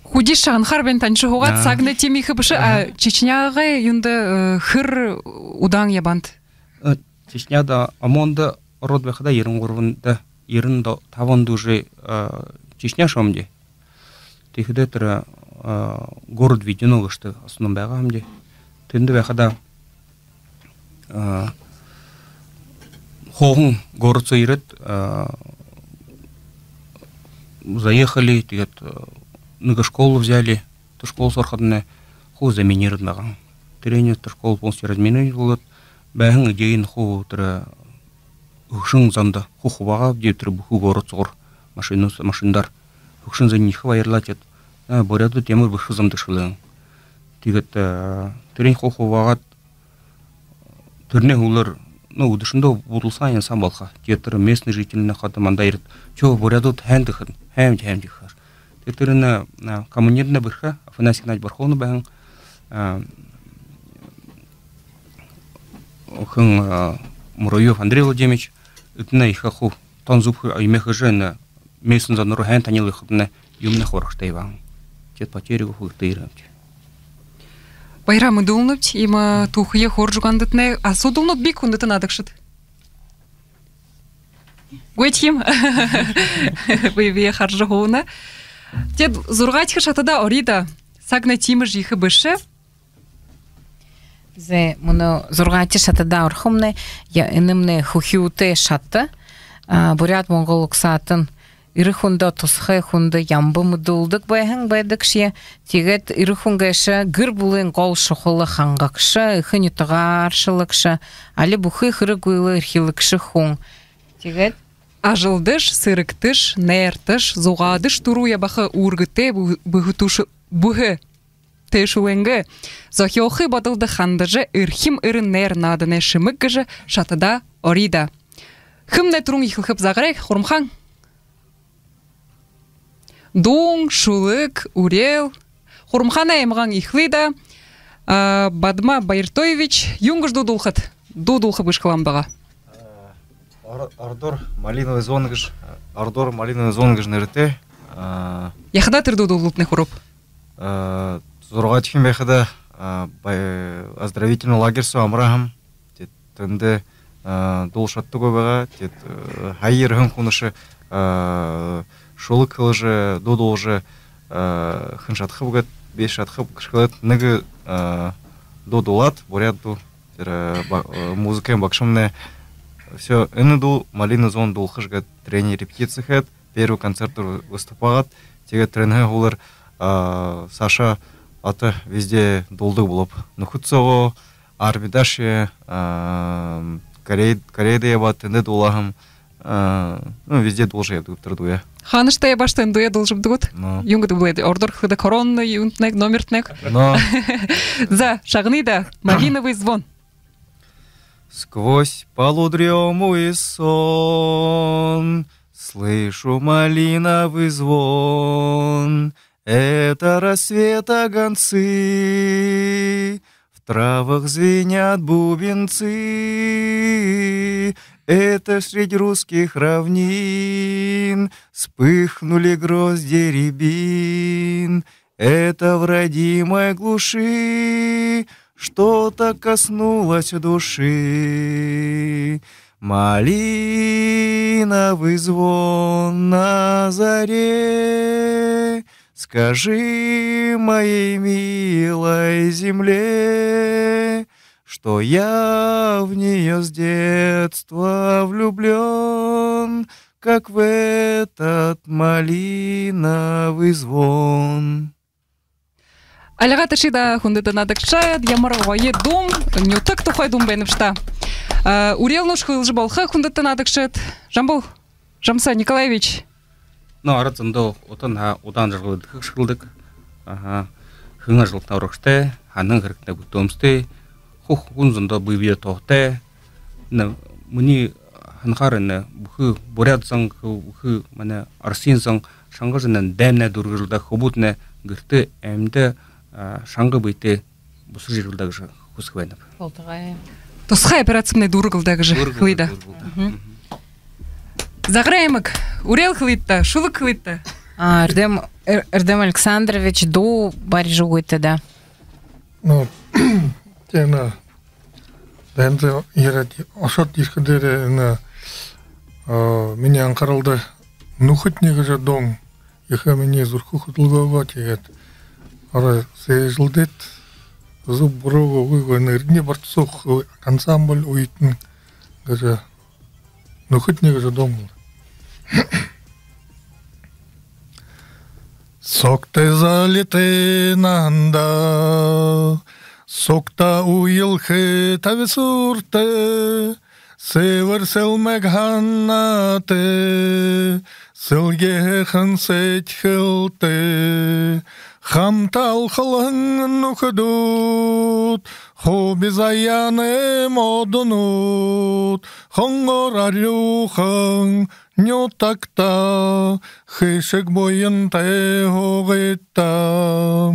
Хэды шагнахаар байна, танши һуугаад, сагнай тиимэ ехэ бэшэ, а, Чечнягай юундэ, э, хэр удаан ябаанат? Э, Чечняда ОМОН-до ороод байхадаа, ерэн гурбанда, ерэн табанда уже, э, Чечня ошоомди. Тиихэдэ тэрэ, а, город Ведено гэжэ основном байгаа һэмди. Тэндэ байхадаа, а, хооһон город соо ерээд, а, заехали, тиигээд, а, нэгэ школу взяли, тэрэ школа соо ороходонь хуу заминирован байгаа. Тэрэниие тэрэ школа полностью разминировать болоод, байһан эдеэнь хуу тэрэ хүгшэн зондо хуу хубаагаабди, тэрэ бүхы город соогуур машина, машинадаар. Хүгшэн зон ехэ баярлаа, тиигээд, а, буряадууд ямар бэрхэ зон даа гэжэ хэлээ. Тиигээд, а, тэрэниие хуу хубаагаад, тэрэнэй һүүлээр, ну, үдэшэндөө буудалсаһан, янасан болохо. Тиигээд тэрэ местный жительнүүд хадаа манда ерээд: «Чё, буряадууд һайн даа», гэхэ, һайн, һайн гэхэ. Тиигээд тэрэнэй, а, командирнай бэрхэ, Афанасий Игнатьевич Барховна байһан, а, хэн, а, Муравьёв Андрей Владимирович, эдэнэй ехэ хуу тон зүб хэ-, юумэ хэжэ, энэ местный зон руу һайн танил байхадань, юумэнэй хуу урагшатай байгаа. Тиигээд потерягүй хуу гэртээ ерээ һэмди. Баяраа мэдүүлнэбди, иимэ түүхые хөөрэжэ үгэһэндэтнай. Асуудалнууд бии гү, хүндэтэ наадагшад? Үгы, тиимэ. Бэе бэеэ хаража һууна. Тиигээд зургаадахи шатада оръё даа. Сагнай тиимэшье ехэ бэшэ. Зэ, мүнөө зургаадахи шатада орохомнай, я-, энэмнай хүхюутэй шата. А, буряад-монгол угсаатан эрэ хүндэ, тусхай хүндэ ямба мэдүүлдэг байһан байдагшье. Тиигээд эрэ хүн гээшэ гэр бүлын гол шухала хангагша, эхэ нютагаа аршалагша, али бүхы хэрэг үйлэ эрхилэгшэ хүн. Тиигээд ажалдаш, сэрэгтэш, найрташ, зугаадаш түрүү ябаха үүргэтэй бү-, бүһэ тээшэ-, бүһэ тээшэлэйнгээ зохёохы бодолдо хандажа, эрхим эрэ найр нааданай шэмэг гэжэ шатада оръё даа. Хэмнай түрүүн эхилхэб, загарай, Хурамхаан? Дуун, шүлэг, үреэл. Хурамхаанай аймгаан эхилээ даа. А, Бадма Баяртуевич, юун гэжэ дуу дуулахат? Дуу дуулаха бэшэ һэн байгаа. Ор-, ородоор «Малиновый звон» гэжэ, ородоор «Малиновый звон» гэжэ нэрэтэй. А, яахадаа тэрэ дуу дуулалтнай хүрэб? А, зургаадахи байхадаа, а, бай-, оздоровительный лагерь соо амараа һэм. Тиигээд тэндэ, а, дуулажа шададаггүй байгаа. Тиигээд, э, һая ерэһэн хүншье, а, шүлэг хэлэжэ, дуу дуулажа, а, хэн шадахаб гээд, би шадахаб гэжэ хэлээд, нэгэ, а, дуу дуулаад, буряад дуу. Тэрэ, э, ба-, э, музыкын багшамнай, Всё, энэ дуу, «Малина звон» дуулахаш гээд, тэрэнэй репетици хээд, первый концертээр выступагаад, тиигээд тэрэнһээ хойно, а, саашаа одоо везде дуулдаг болооб. Нүхэд соогоо, армида ошоо, а, Корей-, Корейдэ ябаад, тэндэ дуулаһам, а, ну, везде дуулажа ябадаг тэрэ дууе. Хаанашье ябаашье, энэ дууе дуулажа ябадаг гүт? Ну. Юун гэдэг бэ? Ородоор хэлэхэдэ, коронный юунтнай, номертнай. Ну. За, шагная даа. «Малиновый звон». Сквозь полудремлющий сон слышу малиновый звон. Это рассвета гонцы, в травах звенят бубенцы. Это средь русских равнин вспыхнули грозди рябин. Это в родимой глуши что-то коснулось души. Малиновый звон на заре. Скажи моей милой земле, что я в неё с детства влюблён, как в этот малиновый звон. Альга ташыт даа, хүндэтэ наадагшад, ямар гоё дуун, нютаг тухай дуун байна бшуу даа. А, үреэлнүүдые хэлэжэ болохо, хүндэтэ наадагшад. Жамбал, Жамса Николаевич. Ну, арад зондоо удаан, удаан жаргал эдэхэ шэгэлдэг. Аха. Хэн ажалтнай урагшатай, һанаһан хэрэгтнай бүтэмжэтэй, хуу хүн зондоо бэе бэеэ тоотой. Энэ минии һанахаар энэ бүхы буряад зон, бүхы манай Оросын зон шанга жэнэн даймнай дүүргэл даа, хүбүүднай гэртээ, аймда, а, шанга бэетэй бусажа ерэл даа гэжэ хүсэхэ байнаб. Болтогой. Тусхай операцимнай дүүргэл даа гэжэ хэлэе даа. Дүүргэл даа. Мгм. Загарайн аймаг, үреэл хэлыт даа, шүлэг хэлыт даа. А, Эрдэм, Эр-, Эрдэм Александрович, дуу барижа үгыт даа. Ну, тиин, дайнда ерээд, ошоод ерэхэдээ, энэ, а, минии анхаралда «Нүхэдни» гэжэ дуун ехэ минии зүрхэ хүдэлгөө, тиигээд орой сээжэлдээд, зүб буруу үгы гү, энэ Эрдэни Борцух ансамбль «Үетэн» гэжэ, «Нүхэдни» гэжэ дуун. Согтой залитай наһандаа, сугтаа уялхай табисууртай, сэбэр сэлмэг һанаатай, сэлгеэхэн сэдьхэлтэй, хамта алхалһан нүхэдүүд, хуби заяанай модонууд, хонгор арюухан нютагтаа, хэшэг буянтай һуугыт даа.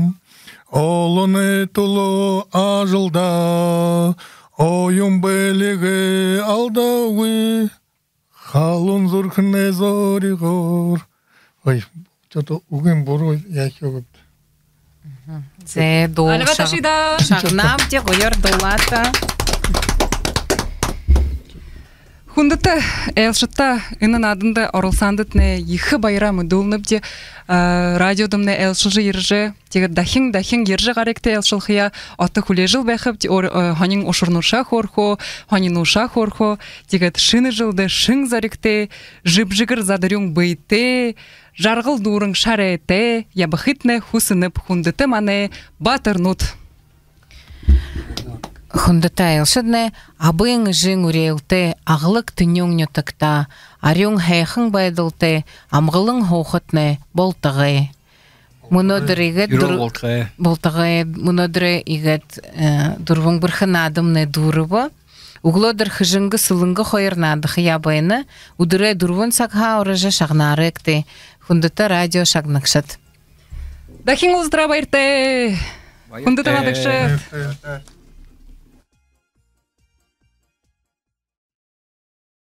Олоной түлөө ажалдаа, оюун бэлигээ алдаагүй, халуун зүрхэнэй зоригоор. Ой, что-то үгын буруу яахиб. Мгм. Зэ, дуу. Альга ташыт даа. Шагнабди, гоёор дуулаат даа. Хүндэтэ айлшадтаа, энэ нааданда оролсоондотнай ехэ баяраа мэдүүлнэбди, а, радиодомнай айлшалжа ерэжэ, тиигээд дахин, дахин ерэжэ гарыт даа айлшалхаяа, одоо хүлеэжэл байхабди, ор-, э, һонин ушарнуудаа хөөрхөө, һонинуудаа хөөрхөө, тиигээд шэнэ жэлдэ шэнэ зоригтой, жэбжэгэр задарюун бэетэй, жаргал дүүрэн шарайтай ябахытнай хүсэнэб, хүндэтэ манай баатарнууд. Хүндэтэ айлшаднай, абын эжын үреэлтэй, аглаг тэнюун нютагтаа, арюун һайхан байдалтай, амгалан һуухатнай болтогой. Мүнөөдэр иигээд... Юрэ дур-, болтогой. Болтогой. Мүнөөдэр иигээд, э, дүрбэн бэрхэ наадамнай дүүрэбэ. Үглөөдэр Хэжэнгэ, Сэлэнгэ хоёр наадахаяа байна. Үдэрэй дүрбэн сагһаа орожо шагнаарайгты, хүндэтэ радио шагнагшад. Дахин уулзатараа баяртай. Баяртай. Хүндэтэ наадагшад. Баяртай.